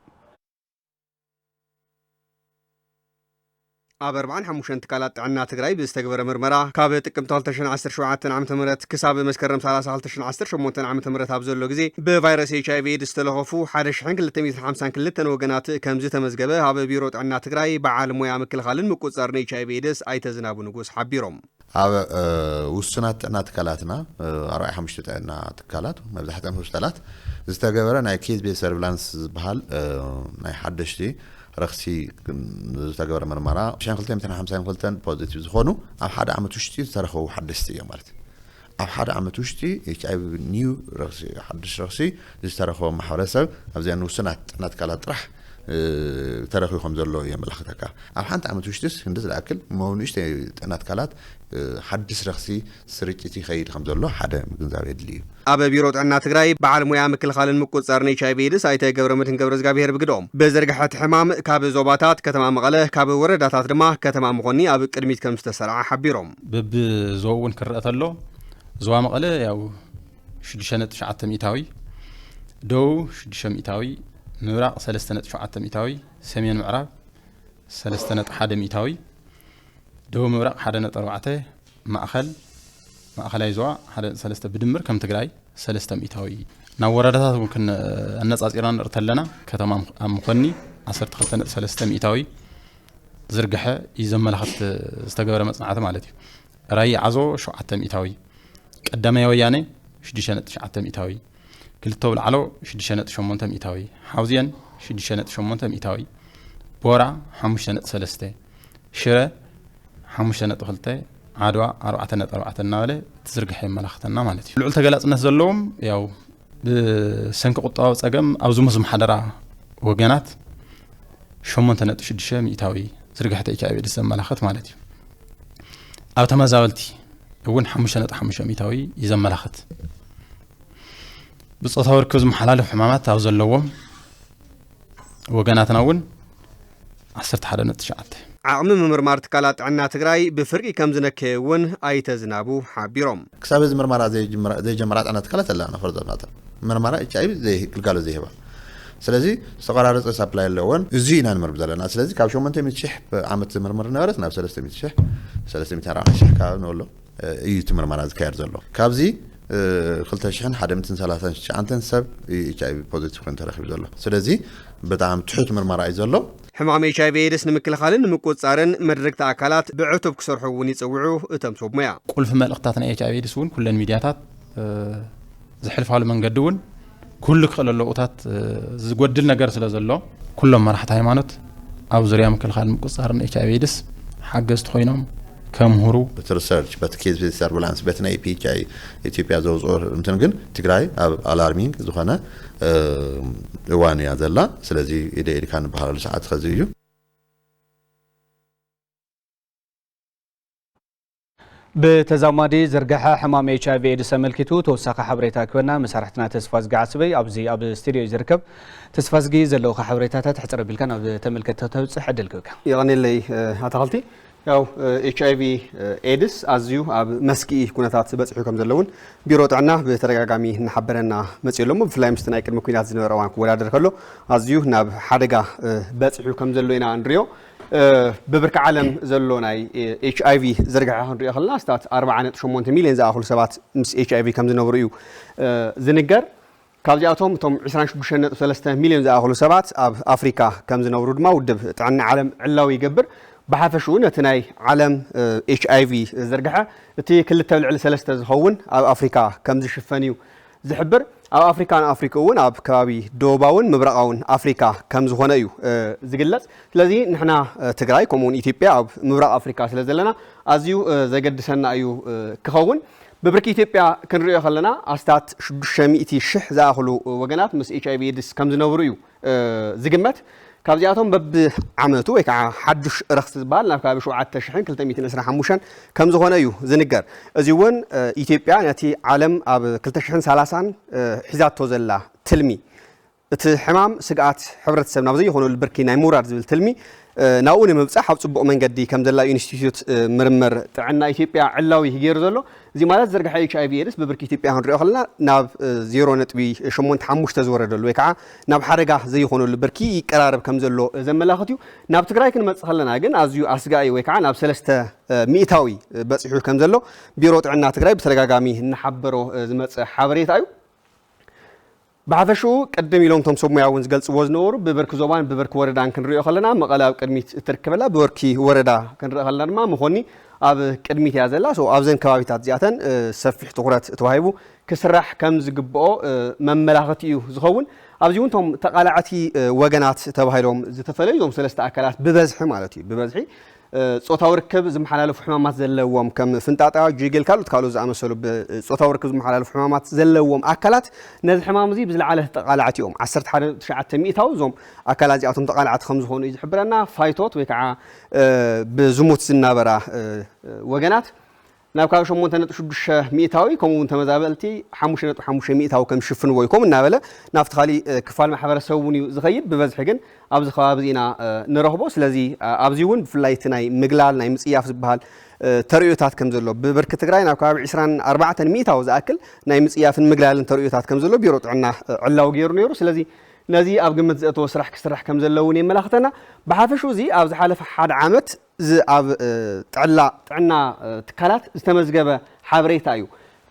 ኣብ ኣርባዓን ሓሙሽተን ትካላት ጥዕና ትግራይ ብዝተገበረ ምርመራ ካብ ጥቅምቲ ክልተ ሽሕን ዓሰርተ ሸውዓተን ዓመተ ምህረት ክሳብ መስከረም ሰላሳ ክልተ ሽሕን ዓሰርተ ሸሞንተን ዓመተ ምህረት ኣብ ዘሎ ግዜ ብቫይረስ ኤች ኣይ ቪ ኤድስ ዝተለኸፉ ሓደ ሽሕን ክልተ ሚእትን ሓምሳን ክልተን ወገናት ከም ዝተመዝገበ ኣብ ቢሮ ጥዕና ትግራይ በዓል ሞያ ምክልኻልን ምቁፅፃርን ኤች ኣይ ቪ ኤድስ ኣይተ ዝናቡ ንጉስ ሓቢሮም። ኣብ ውሱናት ጥዕና ትካላትና፣ ኣርባዓ ሓሙሽተ ጥዕና ትካላት፣ መብዛሕትኦም ሆስፒታላት ዝተገበረ ናይ ኬዝ ቤዝ ሰርቪላንስ ዝበሃል ናይ ሓደሽቲ ረኽሲ ዝተገበረ ምርመራ ሽሕን ክልተ ሚእትን ሓምሳን ክልተን ፖዚቲቭ ዝኾኑ ኣብ ሓደ ዓመት ውሽጢ ዝተረኸቡ ሓደሽቲ እዮም ማለት እዩ። ኣብ ሓደ ዓመት ውሽጢ ኤች ኣይ ቪ ኒው ረኽሲ፣ ሓድሽ ረኽሲ ዝተረኸቦ ማሕበረሰብ ኣብዚኣን ውሱናት ጥዕና ትካላት ጥራሕ ተረኺቡ ከም ዘሎ የመላኽተካ። ኣብ ሓንቲ ዓመት ውሽጢስ ክንዲ ዝኣክል እሞ ንእሽተይ ጥዕና ትካላት ሓድሽ ረኽሲ ስርጭት ይኸይድ ከም ዘሎ ሓደ ምግንዛብ የድሊ እዩ። ኣብ ቢሮ ጥዕና ትግራይ በዓል ሞያ ምክልኻልን ምቁፅፃርን ኤች ኣይ ቪ ኤድስ ኣይተ ገብረመድህን ገብረዝጋብሄር ብግደኦም፣ ብዝርግሐ እቲ ሕማም ካብ ዞባታት ከተማ መቐለ፣ ካብ ወረዳታት ድማ ከተማ መኾኒ ኣብ ቅድሚት ከም ዝተሰርዓ ሓቢሮም። በብዞባኡ እውን ክረአ ተሎ ዞባ መቐለ ያው ሽዱሽተ ነጥቢ ትሽዓተ ሚእታዊ፣ ደቡብ ሽዱሽተ ሚእታዊ፣ ምብራቕ ሰለስተ ነጥቢ ሸውዓተ ሚእታዊ፣ ሰሜን ምዕራብ ሰለስተ ነጥቢ ሓደ ሚእታዊ፣ ደቡብ ምብራቕ ሓደ ነጥቢ ኣርባዕተ፣ ማእኸል፣ ማእኸላይ ዞባ ሓደ ነጥቢ ሰለስተ፣ ብድምር ከም ትግራይ ሰለስተ ሚእታዊ። ናብ ወረዳታት እውን ክን-፣ ኣነፃፂርና ንርኢ ተለና ከተማ ኣብ መኾኒ ዓሰርተ ክልተ ነጥቢ ሰለስተ ሚእታዊ ዝርግሐ እዩ ዘመላኽት ዝተገበረ መፅናዕቲ ማለት እዩ። ራያ ዓዞ ሸውዓተ ሚእታዊ፣ ቀዳማይ ወያነ ሽዱሽተ ነጥቢ ትሽዓተ ሚእታዊ፣ ክልተ ኣውላዕሎ ሽዱሽተ ነጥቢ ሸሞንተ ሚእታዊ፣ ሓውዜን ሽዱሽተ ነጥቢ ሸሞንተ ሚእታዊ፣ ቦራ ሓሙሽተ ነጥቢ ሰለስተ፣ ሽረ ሓሙሽተ ነጥቢ ክልተ፣ ዓድዋ ኣርባዕተ ነጥቢ ኣርባዕተ እናበለ እቲ ዝርግሐ የመላኽተና ማለት እዩ። ልዑል ተገላፅነት ዘለዎም ያው ብሰንኪ ቁጠባዊ ፀገም ኣብ ዝሞ ዝመሓደራ ወገናት ሸሞንተ ነጥቢ ሽዱሽተ ሚእታዊ ዝርግሐ እቲ ኤች ኣይ ቪ ኤድስ ዘመላኽት ማለት እዩ። ኣብ ተመዛበልቲ እውን ሓሙሽተ ነጥቢ ሓሙሽተ ሚእታዊ እዩ ዘመላኽት። ብፆታዊ ርክብ ዝመሓላለፉ ሕማማት ኣብ ዘለዎም ወገናትና እውን ዓሰርተ ሓደ ነጥቢ ትሽዓተ። ዓቕሚ ምምርማር ትካላት ጥዕና ትግራይ ብፍርቂ ከም ዝነከየ እውን ኣይተ ዝናቡ ሓቢሮም። ክሳብ እዚ ምርመራ ዘይጀመራ ጥዕና ትካላት ኣለና። ፈርዞም ናተን ምርመራ ኤች ኣይ ቪ ግልጋሎት ዘይህባ፣ ስለዚ ዝተቆራረፀ ሳፕላይ ኣለወን። እዚ ኢና ንምርምር ዘለና። ስለዚ ካብ ሸሞንተ ሚእቲ ሽሕ ዓመት ዝምርምር ዝነበረት ናብ ሰለስተ ሚእቲ ሽሕ፣ ሰለስተ ሚእትን ኣርባዓን ሽሕ ከባቢ ንበሎ እዩ እቲ ምርመራ ዝካየድ ዘሎ። ካብዚ ክልተ ሽሕን ሓደ ሚእትን ሰላሳን ትሽዓተን ሰብ ኤች ኣይ ቪ ፖዚቲቭ ኮይኑ ተረኺቡ ዘሎ። ስለዚ ብጣዕሚ ትሑት ምርመራ እዩ ዘሎ። ሕማም ኤች ኣይ ቪ ኤድስ ንምክልኻልን ንምቁፅፃርን መድረግቲ ኣካላት ብዕቱብ ክሰርሑ እውን ይፅውዑ እቶም ሰብ ሙያ። ቁልፊ መልእኽትታት ናይ ኤች ኣይ ቪ ኤድስ እውን ኩለን ሚድያታት ዝሕልፋሉ መንገዲ እውን ክህሉ ክኽእል ኣለዎ። እታት ዝጎድል ነገር ስለ ዘሎ ኩሎም መራሕቲ ሃይማኖት ኣብ ዙርያ ምክልኻል ምቁፅፃርን ኤች ኣይ ቪ ኤድስ ሓገዝቲ ኮይኖም ከምህሩ። በቲ ሪሰርች፣ በቲ ኬዝ ቤዝ ሰርቪላንስ፣ በቲ ናይ ፒ ኤች ኣይ ኢትዮጵያ ዘውፅኦ እንትን ግን ትግራይ ኣብ ኣላርሚንግ ዝኾነ እዋን እያ ዘላ። ስለዚ ኢደ ኢድካ ንበሃለሉ ሰዓት ኸዚ እዩ። ብተዛማዲ ዝርግሐ ሕማም ኤች ኣይ ቪ ኤድስ ተመልኪቱ ተወሳኺ ሓበሬታ ክበና መሳርሕትና ተስፋዝጊ ዓስበይ ኣብዚ ኣብ ስቱዲዮ እዩ ዝርከብ። ተስፋዝጊ ዘለውካ ሓበሬታታት ሕፅር ኣቢልካ ናብ ተመልከትቲ ከተብፅሕ ዕድል ክህብካ። የቐኔለይ ኣታኸልቲ። ያው ኤች ኣይ ቪ ኤድስ ኣዝዩ ኣብ መስክኢ ኩነታት በፂሑ ከም ዘለውን ቢሮ ጥዕና ብተደጋጋሚ እናሓበረና መፅኡ ኣሎ። ብፍላይ ምስቲ ናይ ቅድሚ ኩናት ዝነበረ እዋን ክወዳደር ከሎ ኣዝዩ ናብ ሓደጋ በፂሑ ከም ዘሎ ኢና ንሪኦ። ብብርኪ ዓለም ዘሎ ናይ ኤች ኣይ ቪ ዝርግሐ ክንሪኦ ከለና ኣስታት ኣርባዓ ነጥቢ ሸሞንተ ሚልዮን ዝኣኽሉ ሰባት ምስ ኤች ኣይ ቪ ከም ዝነብሩ እዩ ዝንገር። ካብዚኣቶም እቶም ዕስራን ሽዱሽተን ነጥቢ ሰለስተ ሚልዮን ዝኣኽሉ ሰባት ኣብ ኣፍሪካ ከም ዝነብሩ ድማ ውድብ ጥዕና ዓለም ዕላዊ ይገብር። ብሓፈሽኡ ነቲ ናይ ዓለም ኤች ኣይ ቪ ዝርግሐ እቲ ክልተ ልዕሊ ሰለስተ ዝኸውን ኣብ ኣፍሪካ ከም ዝሽፈን እዩ ዝሕብር። ኣብ ኣፍሪካን ኣፍሪካ እውን ኣብ ከባቢ ደቡባውን ምብራቓውን ኣፍሪካ ከም ዝኾነ እዩ ዝግለጽ። ስለዚ ንሕና ትግራይ ከምኡውን ኢትዮጵያ ኣብ ምብራቕ ኣፍሪካ ስለ ዘለና ኣዝዩ ዘገድሰና እዩ ክኸውን። ብብርኪ ኢትዮጵያ ክንሪኦ ከለና ኣስታት ሽዱሽተ ሚእቲ ሽሕ ዝኣኽሉ ወገናት ምስ ኤች ኣይ ቪ ኤድስ ከም ዝነብሩ እዩ ዝግመት። ካብዚኣቶም በብዓመቱ ወይ ከዓ ሓዱሽ ረኽሲ ዝበሃል ናብ ከባቢ ሸውዓተ ሽሕን ክልተ ሚእትን ዕስራን ሓሙሽተን ከም ዝኾነ እዩ ዝንገር። እዚ እውን ኢትዮጵያ ነቲ ዓለም ኣብ ክልተ ሽሕን ሰላሳን ሒዛቶ ዘላ ትልሚ እቲ ሕማም ስግኣት ሕብረተሰብ ናብ ዘይኾነሉ ብርኪ ናይ ምውራድ ዝብል ትልሚ ናብኡ ንምብፃሕ ኣብ ፅቡቕ መንገዲ ከም ዘላ ኢንስቲትዩት ምርምር ጥዕና ኢትዮጵያ ዕላዊ ገይሩ ዘሎ። እዚ ማለት ዝርግሐ ኤች ኣይ ቪ ኤድስ ብብርኪ ኢትዮጵያ ክንሪኦ ከለና ናብ ዜሮ ነጥቢ ሸሞንተ ሓሙሽተ ዝወረደሉ ወይ ከዓ ናብ ሓደጋ ዘይኾነሉ ብርኪ ይቀራረብ ከም ዘሎ ዘመላኽት እዩ። ናብ ትግራይ ክንመፅእ ከለና ግን ኣዝዩ ኣስጋኢ ወይ ከዓ ናብ ሰለስተ ሚእታዊ በፂሑ ከም ዘሎ ቢሮ ጥዕና ትግራይ ብተደጋጋሚ እናሓበሮ ዝመፀ ሓበሬታ እዩ። ብሓፈሽኡ ቅድም ኢሎም እቶም ሰብ ሞያ እውን ዝገልፅዎ ዝነበሩ ብብርኪ ዞባን ብብርኪ ወረዳን ክንሪኦ ከለና መቐለ ኣብ ቅድሚት እትርከበላ ብብርኪ ወረዳ ክንርኢ ከለና ድማ መኾኒ ኣብ ቅድሚት እያ ዘላ። ኣብዘን ከባቢታት እዚኣተን ሰፊሕ ትኹረት ተዋሂቡ ክስራሕ ከም ዝግብኦ መመላኸቲ እዩ ዝኸውን። ኣብዚ እውን እቶም ተቓላዕቲ ወገናት ተባሂሎም ዝተፈለዩ እዞም ሰለስተ ኣካላት ብበዝሒ ማለት እዩ ብበዝሒ ጾታዊ ርክብ ዝመሓላለፉ ሕማማት ዘለዎም ከም ፍንጣጣ፣ ጅግል ካልኦት ካልኦት ዝኣመሰሉ ብጾታዊ ርክብ ዝመሓላለፉ ሕማማት ዘለዎም ኣካላት ነዚ ሕማም እዚ ብዝለዓለ ተቓላዕቲ እዮም። ዓሰርተ ሓደ ነጥቢ ትሽዓተ ሚእታዊ እዞም ኣካላት እዚኣቶም ተቓላዕቲ ከም ዝኾኑ እዩ ዝሕብረና። ፋይቶት ወይ ከዓ ብዝሙት ዝናበራ ወገናት ናብ ካብ ሸሞንተ ነጥቢ ሽዱሽተ ሚእታዊ ከምኡ እውን ተመዛበልቲ ሓሙሽተ ነጥቢ ሓሙሽተ ሚእታዊ ከም ዝሽፍንዎ እዩ ከምኡ እናበለ ናብቲ ካሊእ ክፋል ማሕበረሰብ እውን እዩ ዝኸይድ። ብበዝሒ ግን ኣብዚ ከባቢ እዚ ኢና ንረኽቦ። ስለዚ ኣብዚ እውን ብፍላይ እቲ ናይ ምግላል ናይ ምፅያፍ ዝበሃል ተርእዮታት ከም ዘሎ ብብርኪ ትግራይ ናብ ከባቢ ዕስራን ኣርባዕተን ሚእታዊ ዝኣክል ናይ ምፅያፍን ምግላልን ተርእዮታት ከም ዘሎ ቢሮ ጥዕና ዕላዊ ገይሩ ነይሩ። ስለዚ ነዚ ኣብ ግምት ዘእተወ ስራሕ ክስራሕ ከም ዘሎ እውን የመላኽተና። ብሓፈሽኡ እዚ ኣብ ዝሓለፈ ሓደ ዓመት ኣብ ጥዕና ትካላት ዝተመዝገበ ሓበሬታ እዩ።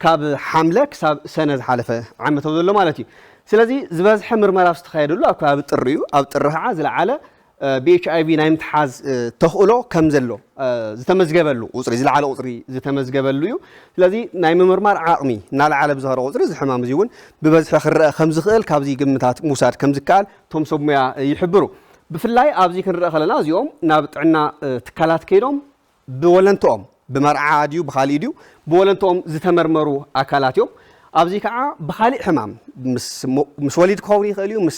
ካብ ሓምለ ክሳብ ሰነ ዝሓለፈ ዓመት ዘሎ ማለት እዩ። ስለዚ ዝበዝሐ ምርመራ ዝተኻየደሉ ኣብ ከባቢ ጥሪ እዩ። ኣብ ጥሪ ከዓ ዝለዓለ ብኤች ኣይ ቪ ናይ ምትሓዝ ተኽእሎ ከም ዘሎ ዝተመዝገበሉ ቁፅሪ ዝለዓለ ቁፅሪ ዝተመዝገበሉ እዩ። ስለዚ ናይ ምምርማር ዓቕሚ እናለዓለ ብዝኸረ ቁፅሪ እዚ ሕማም እዚ እውን ብበዝሒ ክረአ ከም ዝኽእል ካብዚ ግምታት ምውሳድ ከም ዝከኣል እቶም ሰብ ሙያ ይሕብሩ። ብፍላይ ኣብዚ ክንረአ ከለና እዚኦም ናብ ጥዕና ትካላት ከይዶም ብወለንትኦም ብመርዓ ድዩ ብካሊእ ድዩ ብወለንትኦም ዝተመርመሩ ኣካላት እዮም። ኣብዚ ከዓ ብካሊእ ሕማም ምስ ወሊድ ክኸውን ይኽእል እዩ፣ ምስ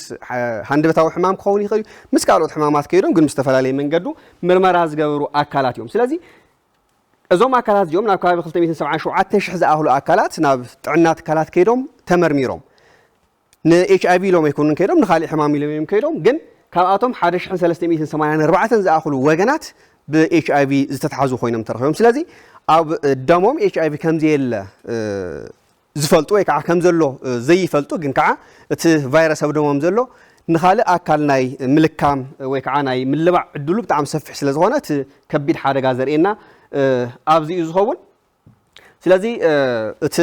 ሃንደበታዊ ሕማም ክኸውን ይኽእል እዩ፣ ምስ ካልኦት ሕማማት ከይዶም ግን ብዝተፈላለየ መንገዱ ምርመራ ዝገበሩ ኣካላት እዮም። ስለዚ እዞም ኣካላት እዚኦም ናብ ከባቢ ክልተ ሚእትን ሰብዓን ሸውዓተን ሽሕ ዝኣኽሉ ኣካላት ናብ ጥዕና ትካላት ከይዶም ተመርሚሮም ንኤች ኣይ ቪ ኢሎም ኣይኮኑን ከይዶም ንካሊእ ሕማም ኢሎም እዮም ከይዶም ግን ካብኣቶም ሓደ ሽሕን ሰለስተ ሚእትን ሰማንያን ኣርባዕተን ዝኣኽሉ ወገናት ብኤች ኣይ ቪ ዝተትሓዙ ኮይኖም ተረኺቦም። ስለዚ ኣብ ደሞም ኤች ኣይ ቪ ከም ዘየለ ዝፈልጡ ወይ ከዓ ከም ዘሎ ዘይፈልጡ ግን ከዓ እቲ ቫይረስ ኣብ ደሞም ዘሎ ንካልእ ኣካል ናይ ምልካም ወይ ከዓ ናይ ምልባዕ ዕድሉ ብጣዕሚ ሰፊሕ ስለ ዝኾነ እቲ ከቢድ ሓደጋ ዘርእየና ኣብዚ እዩ ዝኸውን። ስለዚ እቲ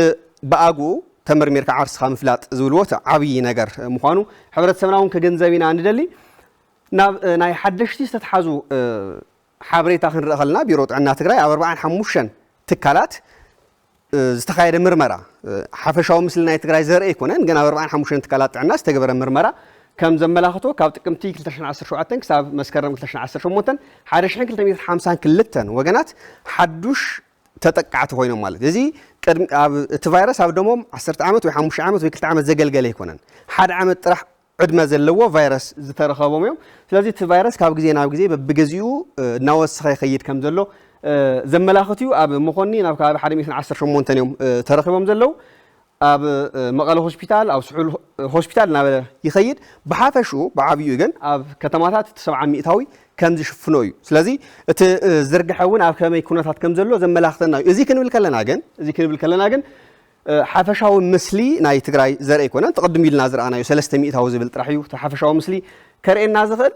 ብኣግኡ ተመርሚርካ ዓርስኻ ምፍላጥ ዝብልዎ እቲ ዓብዪ ነገር ምዃኑ ሕብረተሰብና እውን ክግንዘብ ኢና ንደሊ። ናብ ናይ ሓደሽቲ ዝተትሓዙ ሓበሬታ ክንርኢ ከለና ቢሮ ጥዕና ትግራይ ኣብ ኣርባዓን ሓሙሽተን ትካላት ዝተኻየደ ምርመራ ሓፈሻዊ ምስሊ ናይ ትግራይ ዘርኢ ኣይኮነን፣ ግን ኣብ ኣርባዓን ሓሙሽተን ትካላት ጥዕና ዝተገበረ ምርመራ ከም ዘመላኽቶ ካብ ጥቅምቲ ክልተ ሽሕን ዓሰርተ ሸውዓተን ክሳብ መስከረም ክልተ ሽሕን ዓሰርተ ሸሞንተን ሓደ ሽሕን ክልተ ሚእትን ሓምሳን ክልተን ወገናት ሓዱሽ ተጠቃዕቲ ኮይኖም ማለት እዚ ቅድሚ ኣብ እቲ ቫይረስ ኣብ ደሞም ዓሰርተ ዓመት ወይ ሓሙሽተ ዓመት ወይ ክልተ ዓመት ዘገልገለ ኣይኮነን። ሓደ ዓመት ጥራሕ ዕድመ ዘለዎ ቫይረስ ዝተረኸቦም እዮም። ስለዚ እቲ ቫይረስ ካብ ግዜ ናብ ግዜ በብግዜኡ እናወሰኸ ይኸይድ ከም ዘሎ ዘመላኽት እዩ። ኣብ መኾኒ ናብ ከባቢ ሓደ ሚእትን ዓሰርተ ሸሞንተን እዮም ተረኺቦም ዘለዉ። ኣብ መቐለ ሆስፒታል፣ ኣብ ስሑል ሆስፒታል እናበለ ይኸይድ። ብሓፈሽኡ፣ ብዓብዩ ግን ኣብ ከተማታት እቲ ሰብዓ ሚእታዊ ከም ዝሽፍኖ እዩ። ስለዚ እቲ ዝርግሐ እውን ኣብ ከመይ ኩነታት ከም ዘሎ ዘመላኽተና እዩ። እዚ ክንብል ከለና ግን እዚ ክንብል ከለና ግን ሓፈሻዊ ምስሊ ናይ ትግራይ ዘርኢ ኣይኮነን። ትቕድም ኢልና ዝረኣናዮ ሰለስተ ሚእታዊ ዝብል ጥራሕ እዩ እቲ ሓፈሻዊ ምስሊ ከርእየና ዝኽእል።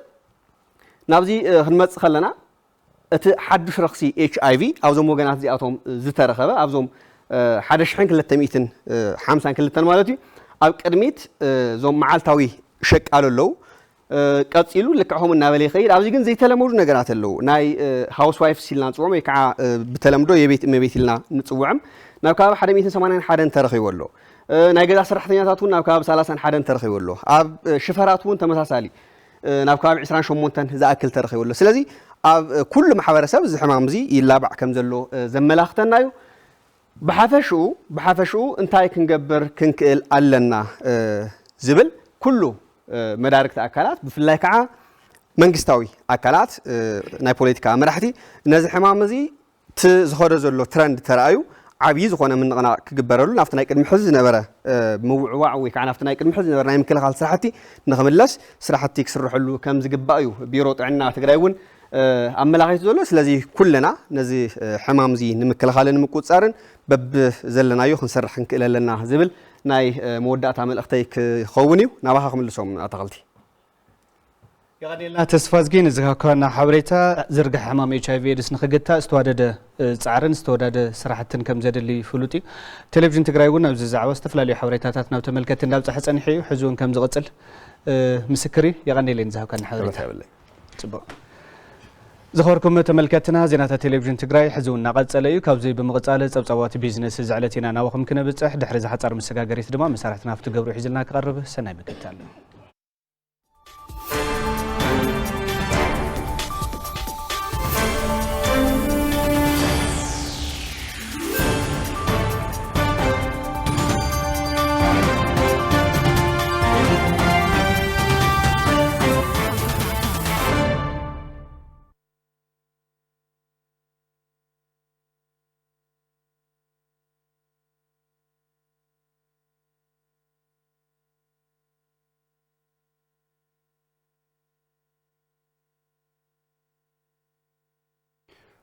ናብዚ ክንመጽእ ከለና፣ እቲ ሓዱሽ ረኽሲ ኤች ኣይ ቪ ኣብዞም ወገናት እዚኣቶም ዝተረኸበ፣ ኣብዞም ሓደ ሽሕን ክልተ ሚእትን ሓምሳን ክልተን ማለት እዩ። ኣብ ቅድሚት እዞም መዓልታዊ ሸቃሎ ኣለዉ። ቀጺሉ ልክዕ ከምኡ እናበለ ይኸይድ። ኣብዚ ግን ዘይተለመዱ ነገራት ኣለዉ። ናይ ሃውስ ዋይፍስ ኢልና ንጽውዖም ወይ ከዓ ብተለምዶ የቤት እመቤት ኢልና ንጽውዖም ናብ ከባቢ ሓደ ሚእትን ሰማንያን ሓደን ተረኺቡ ኣሎ። ናይ ገዛ ሰራሕተኛታት እውን ናብ ከባቢ ሰላሳን ሓደን ተረኺቡ ኣሎ። ኣብ ሽፈራት እውን ተመሳሳሊ ናብ ከባቢ ዕስራን ሸሞንተን ዝኣክል ተረኺቡ ኣሎ። ስለዚ ኣብ ኩሉ ማሕበረሰብ እዚ ሕማም እዚ ይላባዕ ከም ዘሎ ዘመላኽተና እዩ። ብሓፈሽኡ ብሓፈሽኡ እንታይ ክንገብር ክንክእል ኣለና ዝብል ኩሉ መዳርግቲ ኣካላት፣ ብፍላይ ከዓ መንግስታዊ ኣካላት፣ ናይ ፖለቲካ መራሕቲ ነዚ ሕማም እዚ እቲ ዝኸዶ ዘሎ ትረንድ ተራእዩ ዓብዪ ዝኾነ ምንቕናቕ ክግበረሉ ናብቲ ናይ ቅድሚ ሕዚ ዝነበረ ምውዕዋዕ ወይ ከዓ ናብቲ ናይ ቅድሚ ሕዚ ዝነበረ ናይ ምክልኻል ስራሕቲ ንኽምለስ ስራሕቲ ክስርሐሉ ከም ዝግባእ እዩ ቢሮ ጥዕና ትግራይ እውን ኣመላኺቱ ዘሎ። ስለዚ ኩልና ነዚ ሕማም እዚ ንምክልኻልን ንምቁፅፃርን በብዘለናዮ ክንሰርሕ ክንክእል ኣለና ዝብል ናይ መወዳእታ መልእኽተይ ክኸውን እዩ። ናባኻ ክምልሶም ኣታኸልቲ። የቐኔልና ተስፋ ዝጊ ንዝሃብካና ሓበሬታ። ዝርግሐ ሕማም ኤች ኣይ ቪ ኤድስ ንኽግታእ ዝተዋደደ ጻዕርን ዝተወዳደ ስራሕትን ከም ዘድሊ ፍሉጥ እዩ። ቴሌቪዥን ትግራይ እውን ኣብዚ ዛዕባ ዝተፈላለዩ ሓበሬታታት ናብ ተመልከቲ እንዳብፀሐ ፀኒሑ እዩ፣ ሕዚ እውን ከም ዝቕፅል ምስክር እዩ። የቐኔለይ ንዝሃብካና ሓበሬታ። ጽቡቕ። ዝኸበርኩም ተመልከትና፣ ዜናታት ቴሌቪዥን ትግራይ ሕዚ እውን እናቐጸለ እዩ። ካብዚ ብምቕጻል ጸብጻባት ቢዝነስ እዚ ዕለት ኢና ናባኹም ክነብጽሕ። ድሕሪ እዚ ሓጻር መሰጋገሪት ድማ መሳርሕትና ሃፍቱ ገብሩ ሒዝልና ክቐርብ። ሰናይ ምክትታል።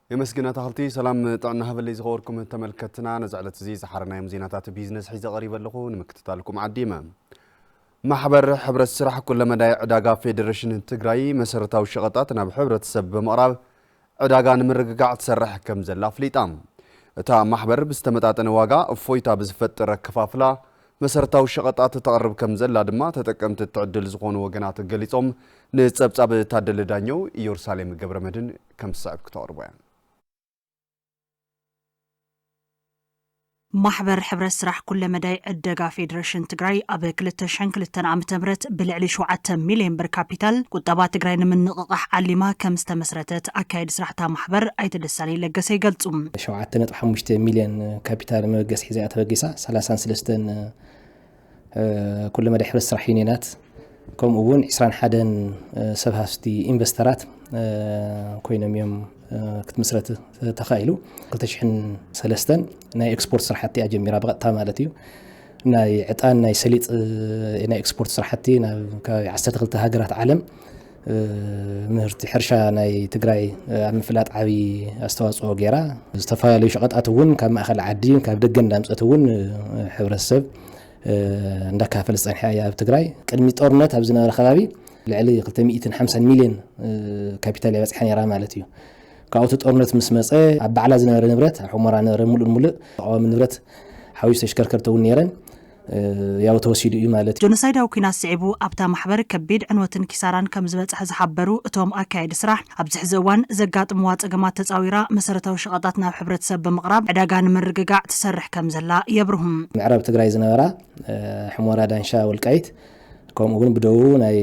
የመስግን ኣታኽልቲ። ሰላም ጥዕና ሃበለይ ዝኸበርኩም ተመልከትና። ነዚ ዕለት እዚ ዝሓረናዮም ዜናታት ቢዝነስ ሒዘ ቀሪበ ኣለኹ። ንምክትታልኩም ዓዲመ። ማሕበር ሕብረት ስራሕ ኩለመዳይ ዕዳጋ ፌዴሬሽን ትግራይ መሰረታዊ ሸቐጣት ናብ ሕብረተሰብ ብምቕራብ ዕዳጋ ንምርግጋዕ ትሰርሕ ከም ዘላ ኣፍሊጣ። እታ ማሕበር ብዝተመጣጠነ ዋጋ እፎይታ ብዝፈጥር ኣከፋፍላ መሰረታዊ ሸቐጣት ተቕርብ ከም ዘላ ድማ ተጠቀምቲ እቲ ዕድል ዝኾኑ ወገናት ገሊጾም። ንጸብጻብ ታደለ ዳኘው ኢየሩሳሌም ገብረመድህን ከም ዝስዕብ ክተቕርቦ እያ። ማሕበር ሕብረት ስራሕ ኩለመዳይ ዕደጋ ፌዴሬሽን ትግራይ ኣብ ክልተ ሽሕን ክልተን ዓመተ ምህረት ብልዕሊ ሸውዓተ ሚልዮን ብር ካፒታል ቁጠባ ትግራይ ንምንቕቓሕ ዓሊማ ከም ዝተመስረተት ኣካየዲ ስራሕታ ማሕበር ኣይተ ደሳለኝ ለገሰ ይገልጹ። ሸውዓተ ነጥቢ ሓሙሽተ ሚልዮን ካፒታል መበገሲ ሒዛ እያ ተበጊሳ። ሰላሳን ሰለስተን ኩለመዳይ ሕብረት ስራሕ ዩኒየናት፣ ከምኡ እውን ዕስራን ሓደን ሰብ ሃፍቲ ኢንቨስተራት ኮይኖም እዮም ክትምስረት ተኻኢሉ። ክልተ ሽሕን ሰለስተን ናይ ኤክስፖርት ስራሕቲ እያ ጀሚራ ብቐጥታ ማለት እዩ። ናይ ዕጣን፣ ናይ ሰሊጥ፣ ናይ ኤክስፖርት ስራሕቲ ናብ ከባቢ ዓሰርተ ክልተ ሃገራት ዓለም ምህርቲ ሕርሻ ናይ ትግራይ ኣብ ምፍላጥ ዓብዪ ኣስተዋፅኦ ገይራ። ዝተፈላለዩ ሸቐጣት እውን ካብ ማእኸል ዓዲ፣ ካብ ደገ እንዳምፀት እውን ሕብረተሰብ እንዳካፈለ ዝፀንሐ እያ። ኣብ ትግራይ ቅድሚ ጦርነት ኣብ ዝነበረ ከባቢ ልዕሊ ክልተ ሚእትን ሓምሳን ሚልዮን ካፒታል እያ በፂሓ ነይራ ማለት እዩ። ካብኡ እቲ ጦርነት ምስ መፀ ኣብ ባዕላ ዝነበረ ንብረት፣ ኣብ ሑመራ ነበረ፣ ሙሉእ ንሙሉእ ተቃዋሚ ንብረት ሓዊሱ ተሽከርከርቲ እውን ነይረን። ያው ተወሲዱ እዩ ማለት እዩ። ጆኖሳይዳዊ ኲናት ስዒቡ ኣብታ ማሕበር ከቢድ ዕንወትን ኪሳራን ከም ዝበፅሐ ዝሓበሩ እቶም ኣካየዲ ስራሕ፣ ኣብዚ ሕዚ እዋን ዘጋጥምዋ ፀገማት ተፃዊራ መሰረታዊ ሸቐጣት ናብ ሕብረተሰብ ብምቕራብ ዕዳጋ ንምርግጋዕ ትሰርሕ ከም ዘላ የብርሁ። ምዕራብ ትግራይ ዝነበራ ሕሞራ፣ ዳንሻ፣ ወልቃይት፣ ከምኡ እውን ብደቡቡ ናይ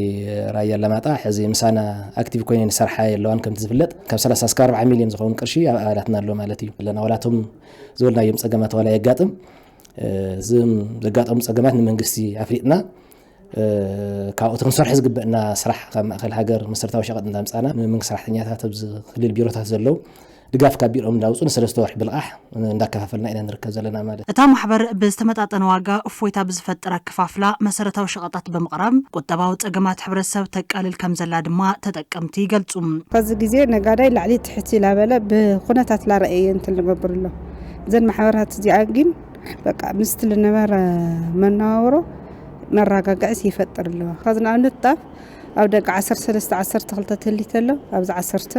ራያ ኣላማጣ ሕዚ ምሳና ኣክቲቭ ኮይነን ይሰርሓ የለዋን። ከምቲ ዝፍለጥ ካብ ሰላሳ እስከ ኣርብዓ ሚልዮን ዝኸውን ቅርሺ ኣብ ኣባላትና ኣሎ ማለት እዩ። ኣለና ዋላቶም ዝበልናዮም ፀገማት ዋላ የጋጥም፣ እዞም ዘጋጠሙ ፀገማት ንመንግስቲ ኣፍሊጥና፣ ካብኡ እቲ ክንሰርሖ ዝግበእና ስራሕ ካብ ማእኸል ሃገር መሰረታዊ ሸቐጥ እንዳምፃና ንመንግስቲ ሰራሕተኛታት ኣብዚ ክልል ቢሮታት ዘለዉ ድጋፍ ካብ ቢሮኦም እንዳውፁ ንሰለስተ ወርሒ ብልቓሕ እንዳከፋፈልና ኢና ንርከብ ዘለና ማለት። እታ ማሕበር ብዝተመጣጠነ ዋጋ እፎይታ ብዝፈጥር ኣከፋፍላ መሰረታዊ ሸቐጣት ብምቕራብ ቁጠባዊ ጸገማት ሕብረተሰብ ተቃልል ከም ዘላ ድማ ተጠቀምቲ ይገልጹ። ከዚ ግዜ ነጋዳይ ላዕሊ ትሕቲ ላበለ ብኩነታት ላረኣየ እንትን ልገብር ኣሎ። እዘን ማሕበራት እዚኣ ግን በቃ ምስቲ ልነበረ መነባብሮ መረጋጋዒስ ይፈጥር ኣለዋ። ከዚ ንኣብነት ጣፍ ኣብ ደቂ ዓሰርተ ሰለስተ ዓሰርተ ክልተ ትህሊ ተሎ ኣብዚ ዓሰርተ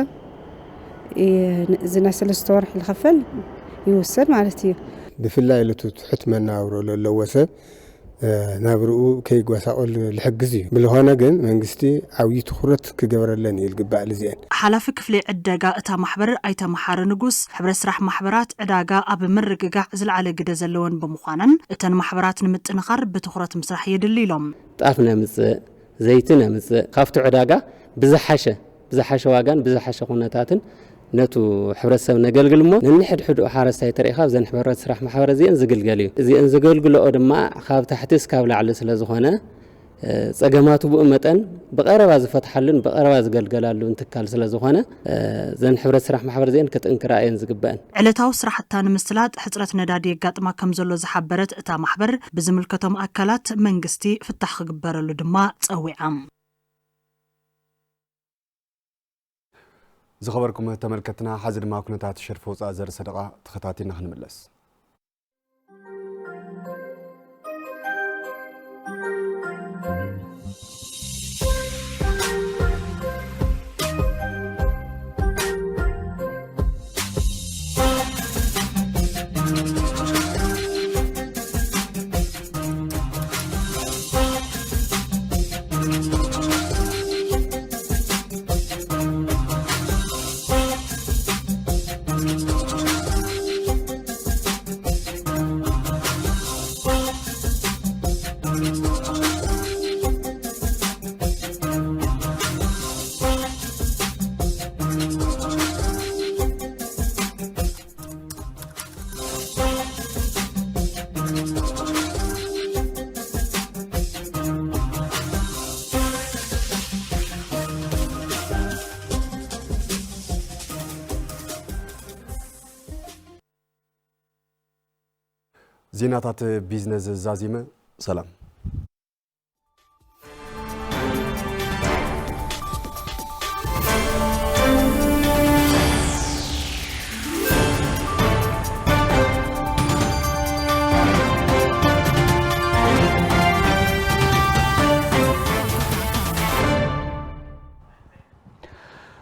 እዚ ናይ ሰለስተ ወርሒ ዝኸፈል ይውሰድ ማለት እዩ። ብፍላይ ልቱ ትሑት መነባብሮ ለለዎ ሰብ ናብርኡ ከይጓሳቆል ልሕግዝ እዩ። ብልኾነ ግን መንግስቲ ዓብዪ ትኹረት ክገብረለን እዩ ልግባእ ልዚአን። ሓላፊ ክፍሊ ዕደጋ እታ ማሕበር ኣይተ መሓሪ ንጉስ፣ ሕብረት ስራሕ ማሕበራት ዕዳጋ ኣብ ምርግጋዕ ዝለዓለ ግደ ዘለወን ብምዃነን እተን ማሕበራት ንምጥንኻር ብትኹረት ምስራሕ የድሊ ኢሎም። ጣፍ ነምፅእ፣ ዘይቲ ነምፅእ፣ ካብቲ ዕዳጋ ብዝሓሸ ብዝሓሸ ዋጋን ብዝሓሸ ኩነታትን ነቱ ሕብረተሰብ ነገልግል እሞ፣ ነንሕድሕድኡ ሓረስታይ ተሪኢኻ ኣብዘን ሕብረት ስራሕ ማሕበር እዚአን ዝግልገል እዩ። እዚአን ዘገልግልኦ ድማ ካብ ታሕቲ እስካብ ላዕሊ ስለ ዝኾነ፣ ጸገማቱ ብኡ መጠን ብቐረባ ዝፈትሓሉን ብቐረባ ዝገልገላሉን ትካል ስለ ዝኾነ፣ ዘን ሕብረት ስራሕ ማሕበር እዚአን ክጥንክራ እየን ዝግበአን። ዕለታዊ ስራሕታ ንምስላጥ ሕጽረት ነዳዲ የጋጥማ ከም ዘሎ ዝሓበረት እታ ማሕበር፣ ብዝምልከቶም ኣካላት መንግስቲ ፍታሕ ክግበረሉ ድማ ጸዊዓ። ዝኸበርኩም ተመልከትና፣ ሐዚ ድማ ኩነታት ሸርፊ ወፃእ ዘርኢ ሰደቓ ተኸታቲልና ክንምለስ። ዜናታት ቢዝነስ ዛዚመ። ሰላም።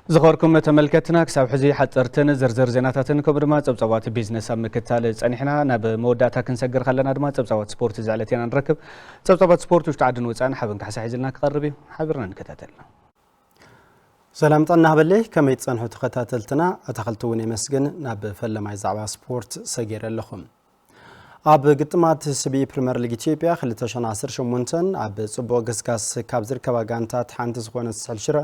ዝኸበርኩም ተመልከትና፣ ክሳብ ሕዚ ሓፀርትን ዝርዝር ዜናታትን ከምኡ ድማ ፀብፃባት ቢዝነስ ኣብ ምክታል ፀኒሕና። ናብ መወዳእታ ክንሰግር ከለና ድማ ፀብፃባት ስፖርት እዚ ዕለት ኢና ንረክብ። ፀብፃባት ስፖርት ውሽጢ ዓድን ወፃእን ሓበን ካሕሳ ሒዝልና ክቐርብ እዩ። ሓቢርና ንከታተል። ሰላም ጥዕና ሃበለይ፣ ከመይ ትጸንሑ ተኸታተልትና? ኣታኽልቲ እውን የመስግን። ናብ ፈለማይ ዛዕባ ስፖርት ሰጊረ ኣለኹ። ኣብ ግጥማት ስቢ ፕሪምየር ሊግ ኢትዮጵያ ክልተ ሽሕን ዓሰርተ ሸሞንተን ኣብ ጽቡቕ ግስጋስ ካብ ዝርከባ ጋንታት ሓንቲ ዝኾነት ስሕል ሽረ፣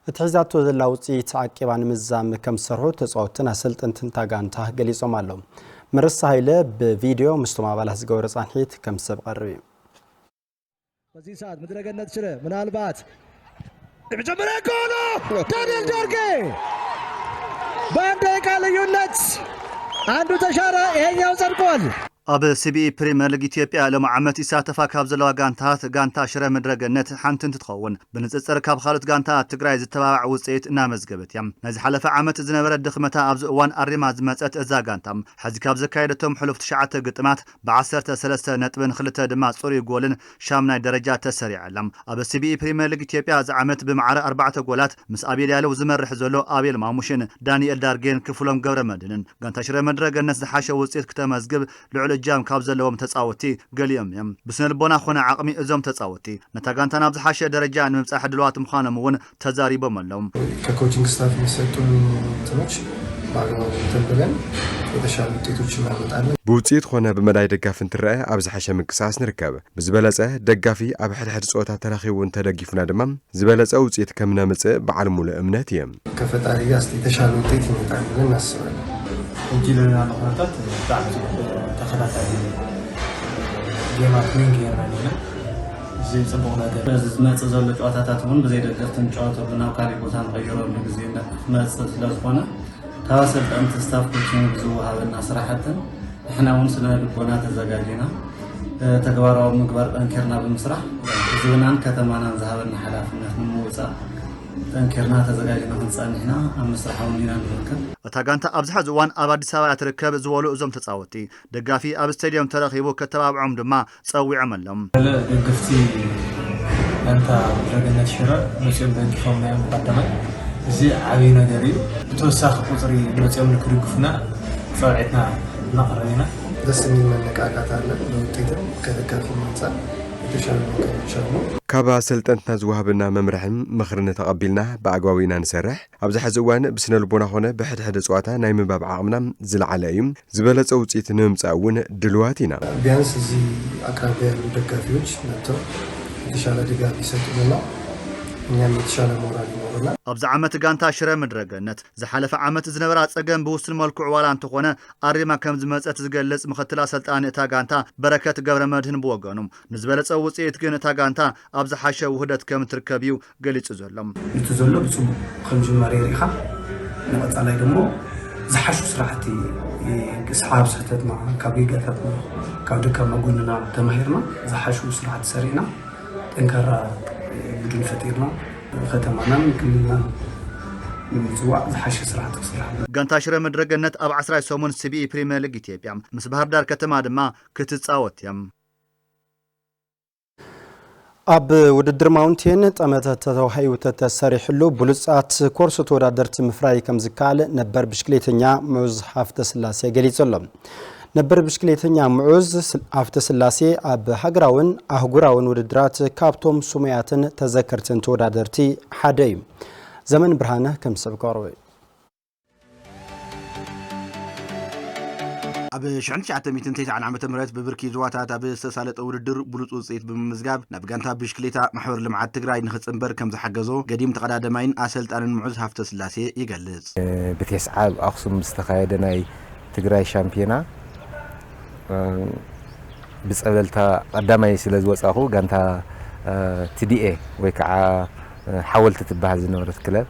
እቲ ሒዛቶ ዘላ ውጽኢት ዓቂባ ንምዝዛም ከም ዝሰርሑ ተጻወትትን ኣሰልጠንትን እታ ጋንታ ገሊጾም ኣለዉ። መረሳ ሃይለ ብቪድዮ ምስቶም ኣባላት ዝገበሮ ጻንሒት ከም ሰብ ቀርብ እዩ። በዚህ ሰዓት ምድረገነት ሽረ ምናልባት የመጀመሪያ ጎሉ ዳንኤል ጆርጌ በአንድ ደቂቃ ልዩነት አንዱ ተሻረ፣ ይሄኛው ጸድቋል። ኣብ ሲቢኢ ፕሪምየር ሊግ ኢትዮጵያ ሎም ዓመት ይሳተፋ ካብ ዘለዋ ጋንታት ጋንታ ሽረ ምድረገነት ሓንቲ እንትትኸውን፣ ብንጽጽር ካብ ካልኦት ጋንታት ትግራይ ዝተባባዕ ውጽኢት እናመዝገበት እያ። ናይ ዝሓለፈ ዓመት ዝነበረ ድኽመታ ኣብዚ እዋን ኣሪማ ዝመጸት እዛ ጋንታ፣ ሕዚ ካብ ዘካየደቶም ሕሉፍ ትሽዓተ ግጥማት ብዓሰርተ ሰለስተ ነጥብን ክልተ ድማ ጽሩይ ጎልን ሻምናይ ደረጃ ተሰሪዓ ኣላ። ኣብ ሲቢኢ ፕሪምየር ሊግ ኢትዮጵያ እዚ ዓመት ብማዕረ ኣርባዕተ ጎላት ምስ ኣቤል ያለው ዝመርሕ ዘሎ ኣቤል ማሙሽን ዳንኤል ዳርጌን ክፍሎም ገብረመድህንን ጋንታ ሽረ ምድረ ገነት ዝሓሸ ውጽኢት ክተመዝግብ ልዑል እጃም ካብ ዘለዎም ተጻወትቲ ገሊኦም እዮም። ብስነ ልቦና ኮነ ዓቕሚ እዞም ተጻወትቲ ነታ ጋንታ ናብ ዝሓሸ ደረጃ ንምብጻሕ ድልዋት ምዃኖም እውን ተዛሪቦም ኣለዉ። ከኮቺንግ ስታፍ የሚሰጡን እንትኖች በአግባቡ እንትን ብለን የተሻሉ ውጤቶች እናመጣለን። ብውጽኢት ኾነ ብመዳይ ደጋፊ እንትረአ ኣብ ዝሓሸ ምንቅስቃስ ንርከብ። ብዝበለጸ ደጋፊ ኣብ ሕድሕድ ጸወታ ተረኺቡ እንተደጊፉና ድማ ዝበለጸ ውጽኢት ከም ነምጽእ በዓል ሙሉእ እምነት እየ። ከፈጣሪ ጋር እስቲ የተሻለ ውጤት ይመጣል ብለን እናስባለን። ሕጂ ለና ኩነታት ብጣዕሚ ተኸታታሊ ጌማት ዊን ጌርና ኔና። እዚ ጽቡቕ ነገር። እዚ ዝመጽእ ዘሎ ጨዋታታት እውን ብዘይ ደገፍቲ ንጫወተሉ ናብ ካሊእ ቦታ ንቐይረሉ ግዜ ክመጽእ ስለ ዝኾነ፣ ካብ ኣሰልጠንቲ ስታፍ ኮችንግ ዝወሃበና ስራሕትን ንሕና እውን ስነ ልቦና ተዘጋጅና ተግባራዊ ምግባር ጠንኪርና ብምስራሕ ህዝብናን ከተማናን ዝሃበና ሓላፍነት ንምውፃእ ጠንኪርና ተዘጋጅና ክንፀንሕና ኣብ ምስራሕ እውን ኢና ንርከብ። እታ ጋንታ ኣብዚ ሕዚ እዋን ኣብ ኣዲስ ኣበባ ትርከብ ዝበሉ እዞም ተፃወቲ፣ ደጋፊ ኣብ ስቴድየም ተረኺቡ ከተባብዖም ድማ ጸዊዖም ኣለዉ። ገለ ደገፍቲ ጋንታ ምድረገነት ሽረ መጺኦም ደጊፎምና እዮም። ቀዳማይ እዚ ዓብዪ ነገር እዩ። ብተወሳኺ ቁጽሪ መጺኦም ንክድግፉና ጸውዒትና እናቕረብ ኢና። ደስ የሚል መነቃቃት አለ። ለውጤትም ከደጋፊ አንጻር የተሻለ ነገር ይቻሉ። ካብ ኣሰልጠንትና ዝወሃበና መምርሕን ምኽርን ተቐቢልና ብኣግባቡ ኢና ንሰርሕ። ኣብዚ ሕዚ እዋን ብስነ ልቦና ኾነ ብሕድሕድ ጸዋታ ናይ ምንባብ ዓቕምና ዝለዓለ እዩ። ዝበለጸ ውጽኢት ንምምጻእ እውን ድልዋት ኢና። ቢያንስ እዚህ አቅራቢያ ያሉ ደጋፊዎች መጥተው የተሻለ ድጋፍ ይሰጡንና እኛም የተሻለ ሞራል ይኖረናል። ኣብዚ ዓመት ጋንታ ሽረ ምድረ ገነት ዝሓለፈ ዓመት ዝነበራ ጸገም ብውሱን መልክዑ ዋላ እንተኾነ ኣሪማ ከም ዝመጸት ዝገልጽ ምኽትል ኣሰልጣኒ እታ ጋንታ በረከት ገብረ መድህን ብወገኑ፣ ንዝበለጸ ውጽኢት ግን እታ ጋንታ ኣብ ዝሓሸ ውህደት ከም ትርከብ እዩ ገሊጹ ዘሎ። እቲ ዘሎ ብጽቡቕ ከም ጅማሬ ርኢኻ ንቐጻላይ ደሞ ዝሓሹ ስራሕቲ ስሓብ ስሕተትና ካብ ጌጋታትና ካብ ድካማ ጎንና ተማሂርና ዝሓሹ ስራሕቲ ሰሪዕና ጠንካራ ቡድን ፈጢርና ከተማናን ክልልናን ንምጽዋዕ ዝሓሸ ስራሕቲ ክስራሕ ኣለዎ። ጋንታ ሽረ ምድረ ገነት ኣብ ዓስራይ ሰሙን ሲቢኢ ፕሪምየር ሊግ ኢትዮጵያ ምስ ባህር ዳር ከተማ ድማ ክትጻወት እያ። ኣብ ውድድር ማውንቴን ጠመተ ተተዋሂቡ ተተሰሪሕሉ ብሉጻት ኮርስ ተወዳደርቲ ምፍራይ ከም ዝከኣል ነበር ብሽክሌተኛ ሙዑዝ ሃፍተ ስላሴ ገሊጹ ኣሎ። ነበር ብሽክሌተኛ ሙዑዝ ስል-፣ ሃፍተ ስላሴ ኣብ ሃገራውን ኣህጉራውን ውድድራት ካብቶም ስሙያትን ተዘከርትን ተወዳደርቲ ሓደ እዩ። ዘመን ብርሃነ ከም ሰብ ቀርቡ እዩ። ኣብ ሽሕን ትሽዓተ ሚእትን ተስዓን ዓመተ ምህረት ብብርኪ ዞባታት ኣብ ዝተሳለጠ ውድድር ብሉጽ ውጽኢት ብምምዝጋብ ናብ ጋንታ ብሽክሌታ ማሕበር ልምዓት ትግራይ ንኽጽንበር ከም ዝሓገዞ ገዲም ተቐዳደማይን ኣሰልጣንን ሙዑዝ ሃፍተ ስላሴ ይገልጽ። ብቴስዓ ኣብ ኣኽሱም ዝተኻየደ ናይ ትግራይ ሻምፒዮና፣ እ፣ ብጸበልታ ቀዳማይ ስለ ዝወጻኹ ጋንታ፣ እ፣ ቲ ዲ ኤ ወይ ከዓ፣ እ፣ ሓወልቲ ትበሃል ዝነበረት ክለብ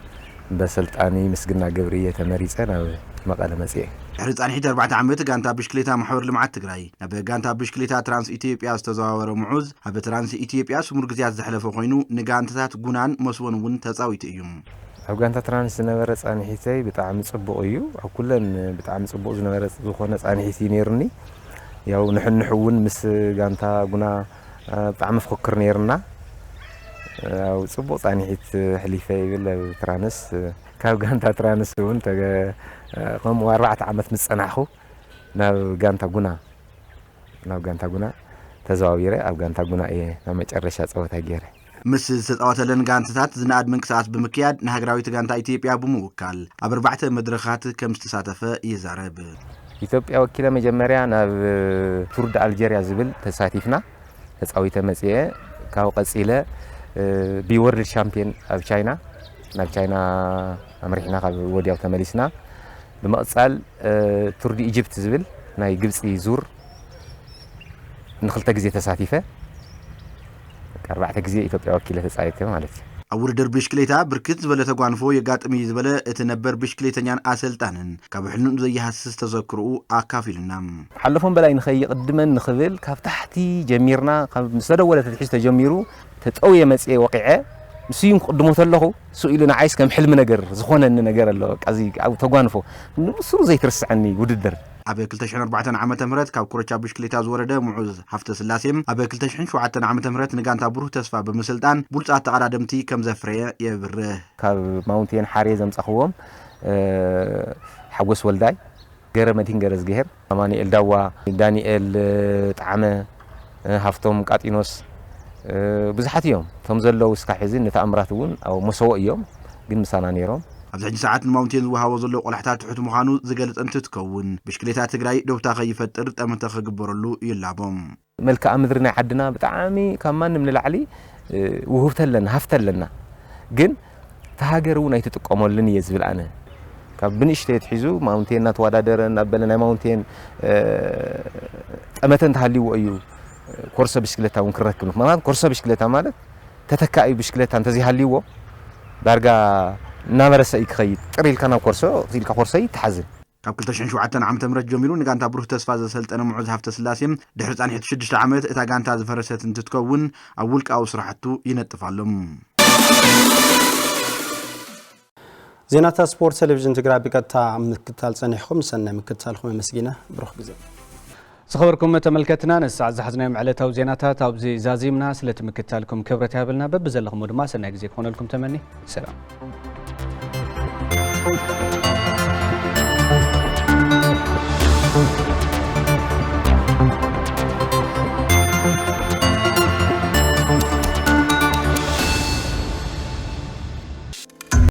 በሰልጣኒ ምስግና ገብርየ ተመሪጸ ናብ መቐለ መጽየ። ድሕሪ ጻንሒት ኣርባዕተ ዓመት ጋንታ ብሽክሌታ ማሕበር ልምዓት ትግራይ ናብ ጋንታ ብሽክሌታ ትራንስ ኢትዮጵያ ዝተዘዋወረ ሙዑዝ፣ ኣብ ትራንስ ኢትዮጵያ ስሙር ግዜያት ዘሕለፈ ኮይኑ፣ ንጋንታታት ጉናን መስቦን እውን ተጻዊቱ እዩ። ኣብ ጋንታ ትራንስ ዝነበረ ጻንሒተይ ብጣዕሚ ጽቡቕ እዩ። ኣብ ኩለን ብጣዕሚ ጽቡቕ ዝነበረ፣ ዝኾነ ጻንሒት እዩ ነይሩኒ። ያው ንሕንሕ እውን ምስ ጋንታ ጉና፣ አ፣ ብጣዕሚ ፍክክር ነይሩና። ያው ጽቡቕ ጻንሒት ሕሊፈ ይብል ኣብ ትራንስ። ካብ ጋንታ ትራንስ እውን ተገ-፣ ከምኡ ኣርባዕተ ዓመት ምስ ጸናሕኹ ናብ ጋንታ ጉና፣ ናብ ጋንታ ጉና ተዘዋዊረ። ኣብ ጋንታ ጉና እየ ናብ መጨረሻ ጸወታ ገይረ። ምስ ዝተጻወተለን ጋንታታት ዝነኣድ ምንቅስቓስ ብምክያድ ንሃገራዊት ጋንታ ኢትዮጵያ ብምውካል ኣብ ኣርባዕተ መድረኻት ከም ዝተሳተፈ ይዛረብ። ኢትዮጵያ ወኪለ መጀመርያ ናብ ቱር ድ ኣልጀርያ ዝብል ተሳቲፍና፣ ተጻዊተ መጽየ። ካብ ቀጺለ፣ እ፣ ብወርልድ ሻምፒዮን ኣብ ቻይና፣ ናብ ቻይና ኣምሪሕና ካብ ወዲያው ተመሊስና። ብምቕጻል፣ እ፣ ቱር ድ ኢጅፕት ዝብል ናይ ግብጺ ዙር ንክልተ ግዜ ተሳቲፈ፣ ኣርባዕተ ግዜ ኢትዮጵያ ወኪለ ተጻዊተ ማለት እዩ። ኣብ ውድድር ብሽክሌታ ብርክት ዝበለ ተጓንፎ የጋጥም እዩ ዝበለ እቲ ነበር ብሽክሌተኛን ኣሰልጣንን፣ ካብ ሕልንኡ ዘይሃስስ ተዘክሮኡ ኣካፊሉና። ሓለፎም በላይ ንኸይቕድመን ንኽብል ካብ ታሕቲ ጀሚርና፣ ካብ ምስ ተደወለ ተትሒዝ ተጀሚሩ፣ ተጠውየ መጽየ ወቂዐ፣ ንሱ እዩ ክቕድሞ ተለኹ፣ እሱ ኢሉ ንዓይስ ከም ሕልሚ ነገር ዝኾነኒ ነገር ኣሎ። በቃ፣ እዚ ኣብ ተጓንፎ፣ ንብሱሩ ዘይትርስዐኒ ውድድር። ኣብ ክልተ ሽሕን ኣርባዕተን ዓመተ ምህረት ካብ ኮረቻ ብሽክሌታ ዝወረደ ሙዑዝ ሃፍተ ስላሴ፣ ኣብ ክልተ ሽሕን ሸውዓተን ዓመተ ምህረት ንጋንታ ብሩህ ተስፋ ብምስልጣን ብሉጻት ተቐዳደምቲ ከም ዘፍረየ የብርህ። ካብ ማውንቴን ሓርየ ዘምጻኽዎም፣ እ፣ ሓጎስ ወልዳይ፣ ገረ መድሂን ገረዝግሄር፣ ኣማኑኤል ዳዋ፣ ዳንኤል ጣዕመ፣ ሃፍቶም ቃጢኖስ፣ ብዙሓት እዮም እቶም ዘለዉ። እስካብ ሕዚ ንተኣምራት እውን ኣብ መሰቦ እዮም፣ ግን ምሳና ነይሮም። ኣብዚ ሕጂ ሰዓት ንማውንቴን ዝወሃቦ ዘሎ ቆላሕታ ትሑት ምዃኑ ዝገልጽ እንትትከውን፣ ብሽክሌታ ትግራይ ዶብታ ከይፈጥር ጠመተ ክግበረሉ ይላቦ። መልክዓ ምድሪ ናይ ዓድና ብጣዕሚ ካብ ማንም ንላዕሊ፣ እ፣ ውህብቲ ኣለና፣ ሃፍቲ ኣለና። ግን እታ ሃገር እውን ኣይትጥቀመሉን እየ ዝብል ኣነ። ካብ ብንእሽተይ ኣትሒዙ ማውንቴን እናተወዳደረ እናበለ ናይ ማውንቴን፣ እ፣ ጠመተ እንተሃልይዎ እዩ ኮርሶ ብሽክለታ እውን ክረክብ። ምኽንያቱ ኮርሶ ብሽክለታ ማለት ተተካኢ ብሽክለታ እንተዘይሃልይዎ ዳርጋ እናበረሰ እዩ ክኸይድ። ጥር ኢልካ ናብ ኮርሶ ኢልካ ኮርሶ ይተሓዝን። ካብ ክልተ ሽሕን ሸውዓተን ዓመተ ምህረት ጀሚሩ ንጋንታ ብሩህ ተስፋ ዘሰልጠነ ሙዑዝ ሃፍተ ስላሴ፣ ድሕሪ ጻንሒት ሽዱሽተ ዓመት እታ ጋንታ ዝፈረሰት እንትትከውን፣ ኣብ ውልቃዊ ስራሕቱ ይነጥፍ ኣሎ። ዜናታት ስፖርት ቴሌቪዥን ትግራይ ብቀጥታ ኣብ ምክትታል ጸኒሕኩም ሰናይ ምክትታልኩም ኣመስጊነ። ብሩኽ ግዜ። ዝኸበርኩም ተመልከትና፣ ነዚ ሰዓት ዝሓዝናዮም ዕለታዊ ዜናታት ኣብዚ ዛዚምና። ስለቲ ምክትታልኩም ክብረት ይሃበልና። በብዘለኹሞ ድማ ሰናይ ግዜ ክኾነልኩም ተመኒ። ሰላም።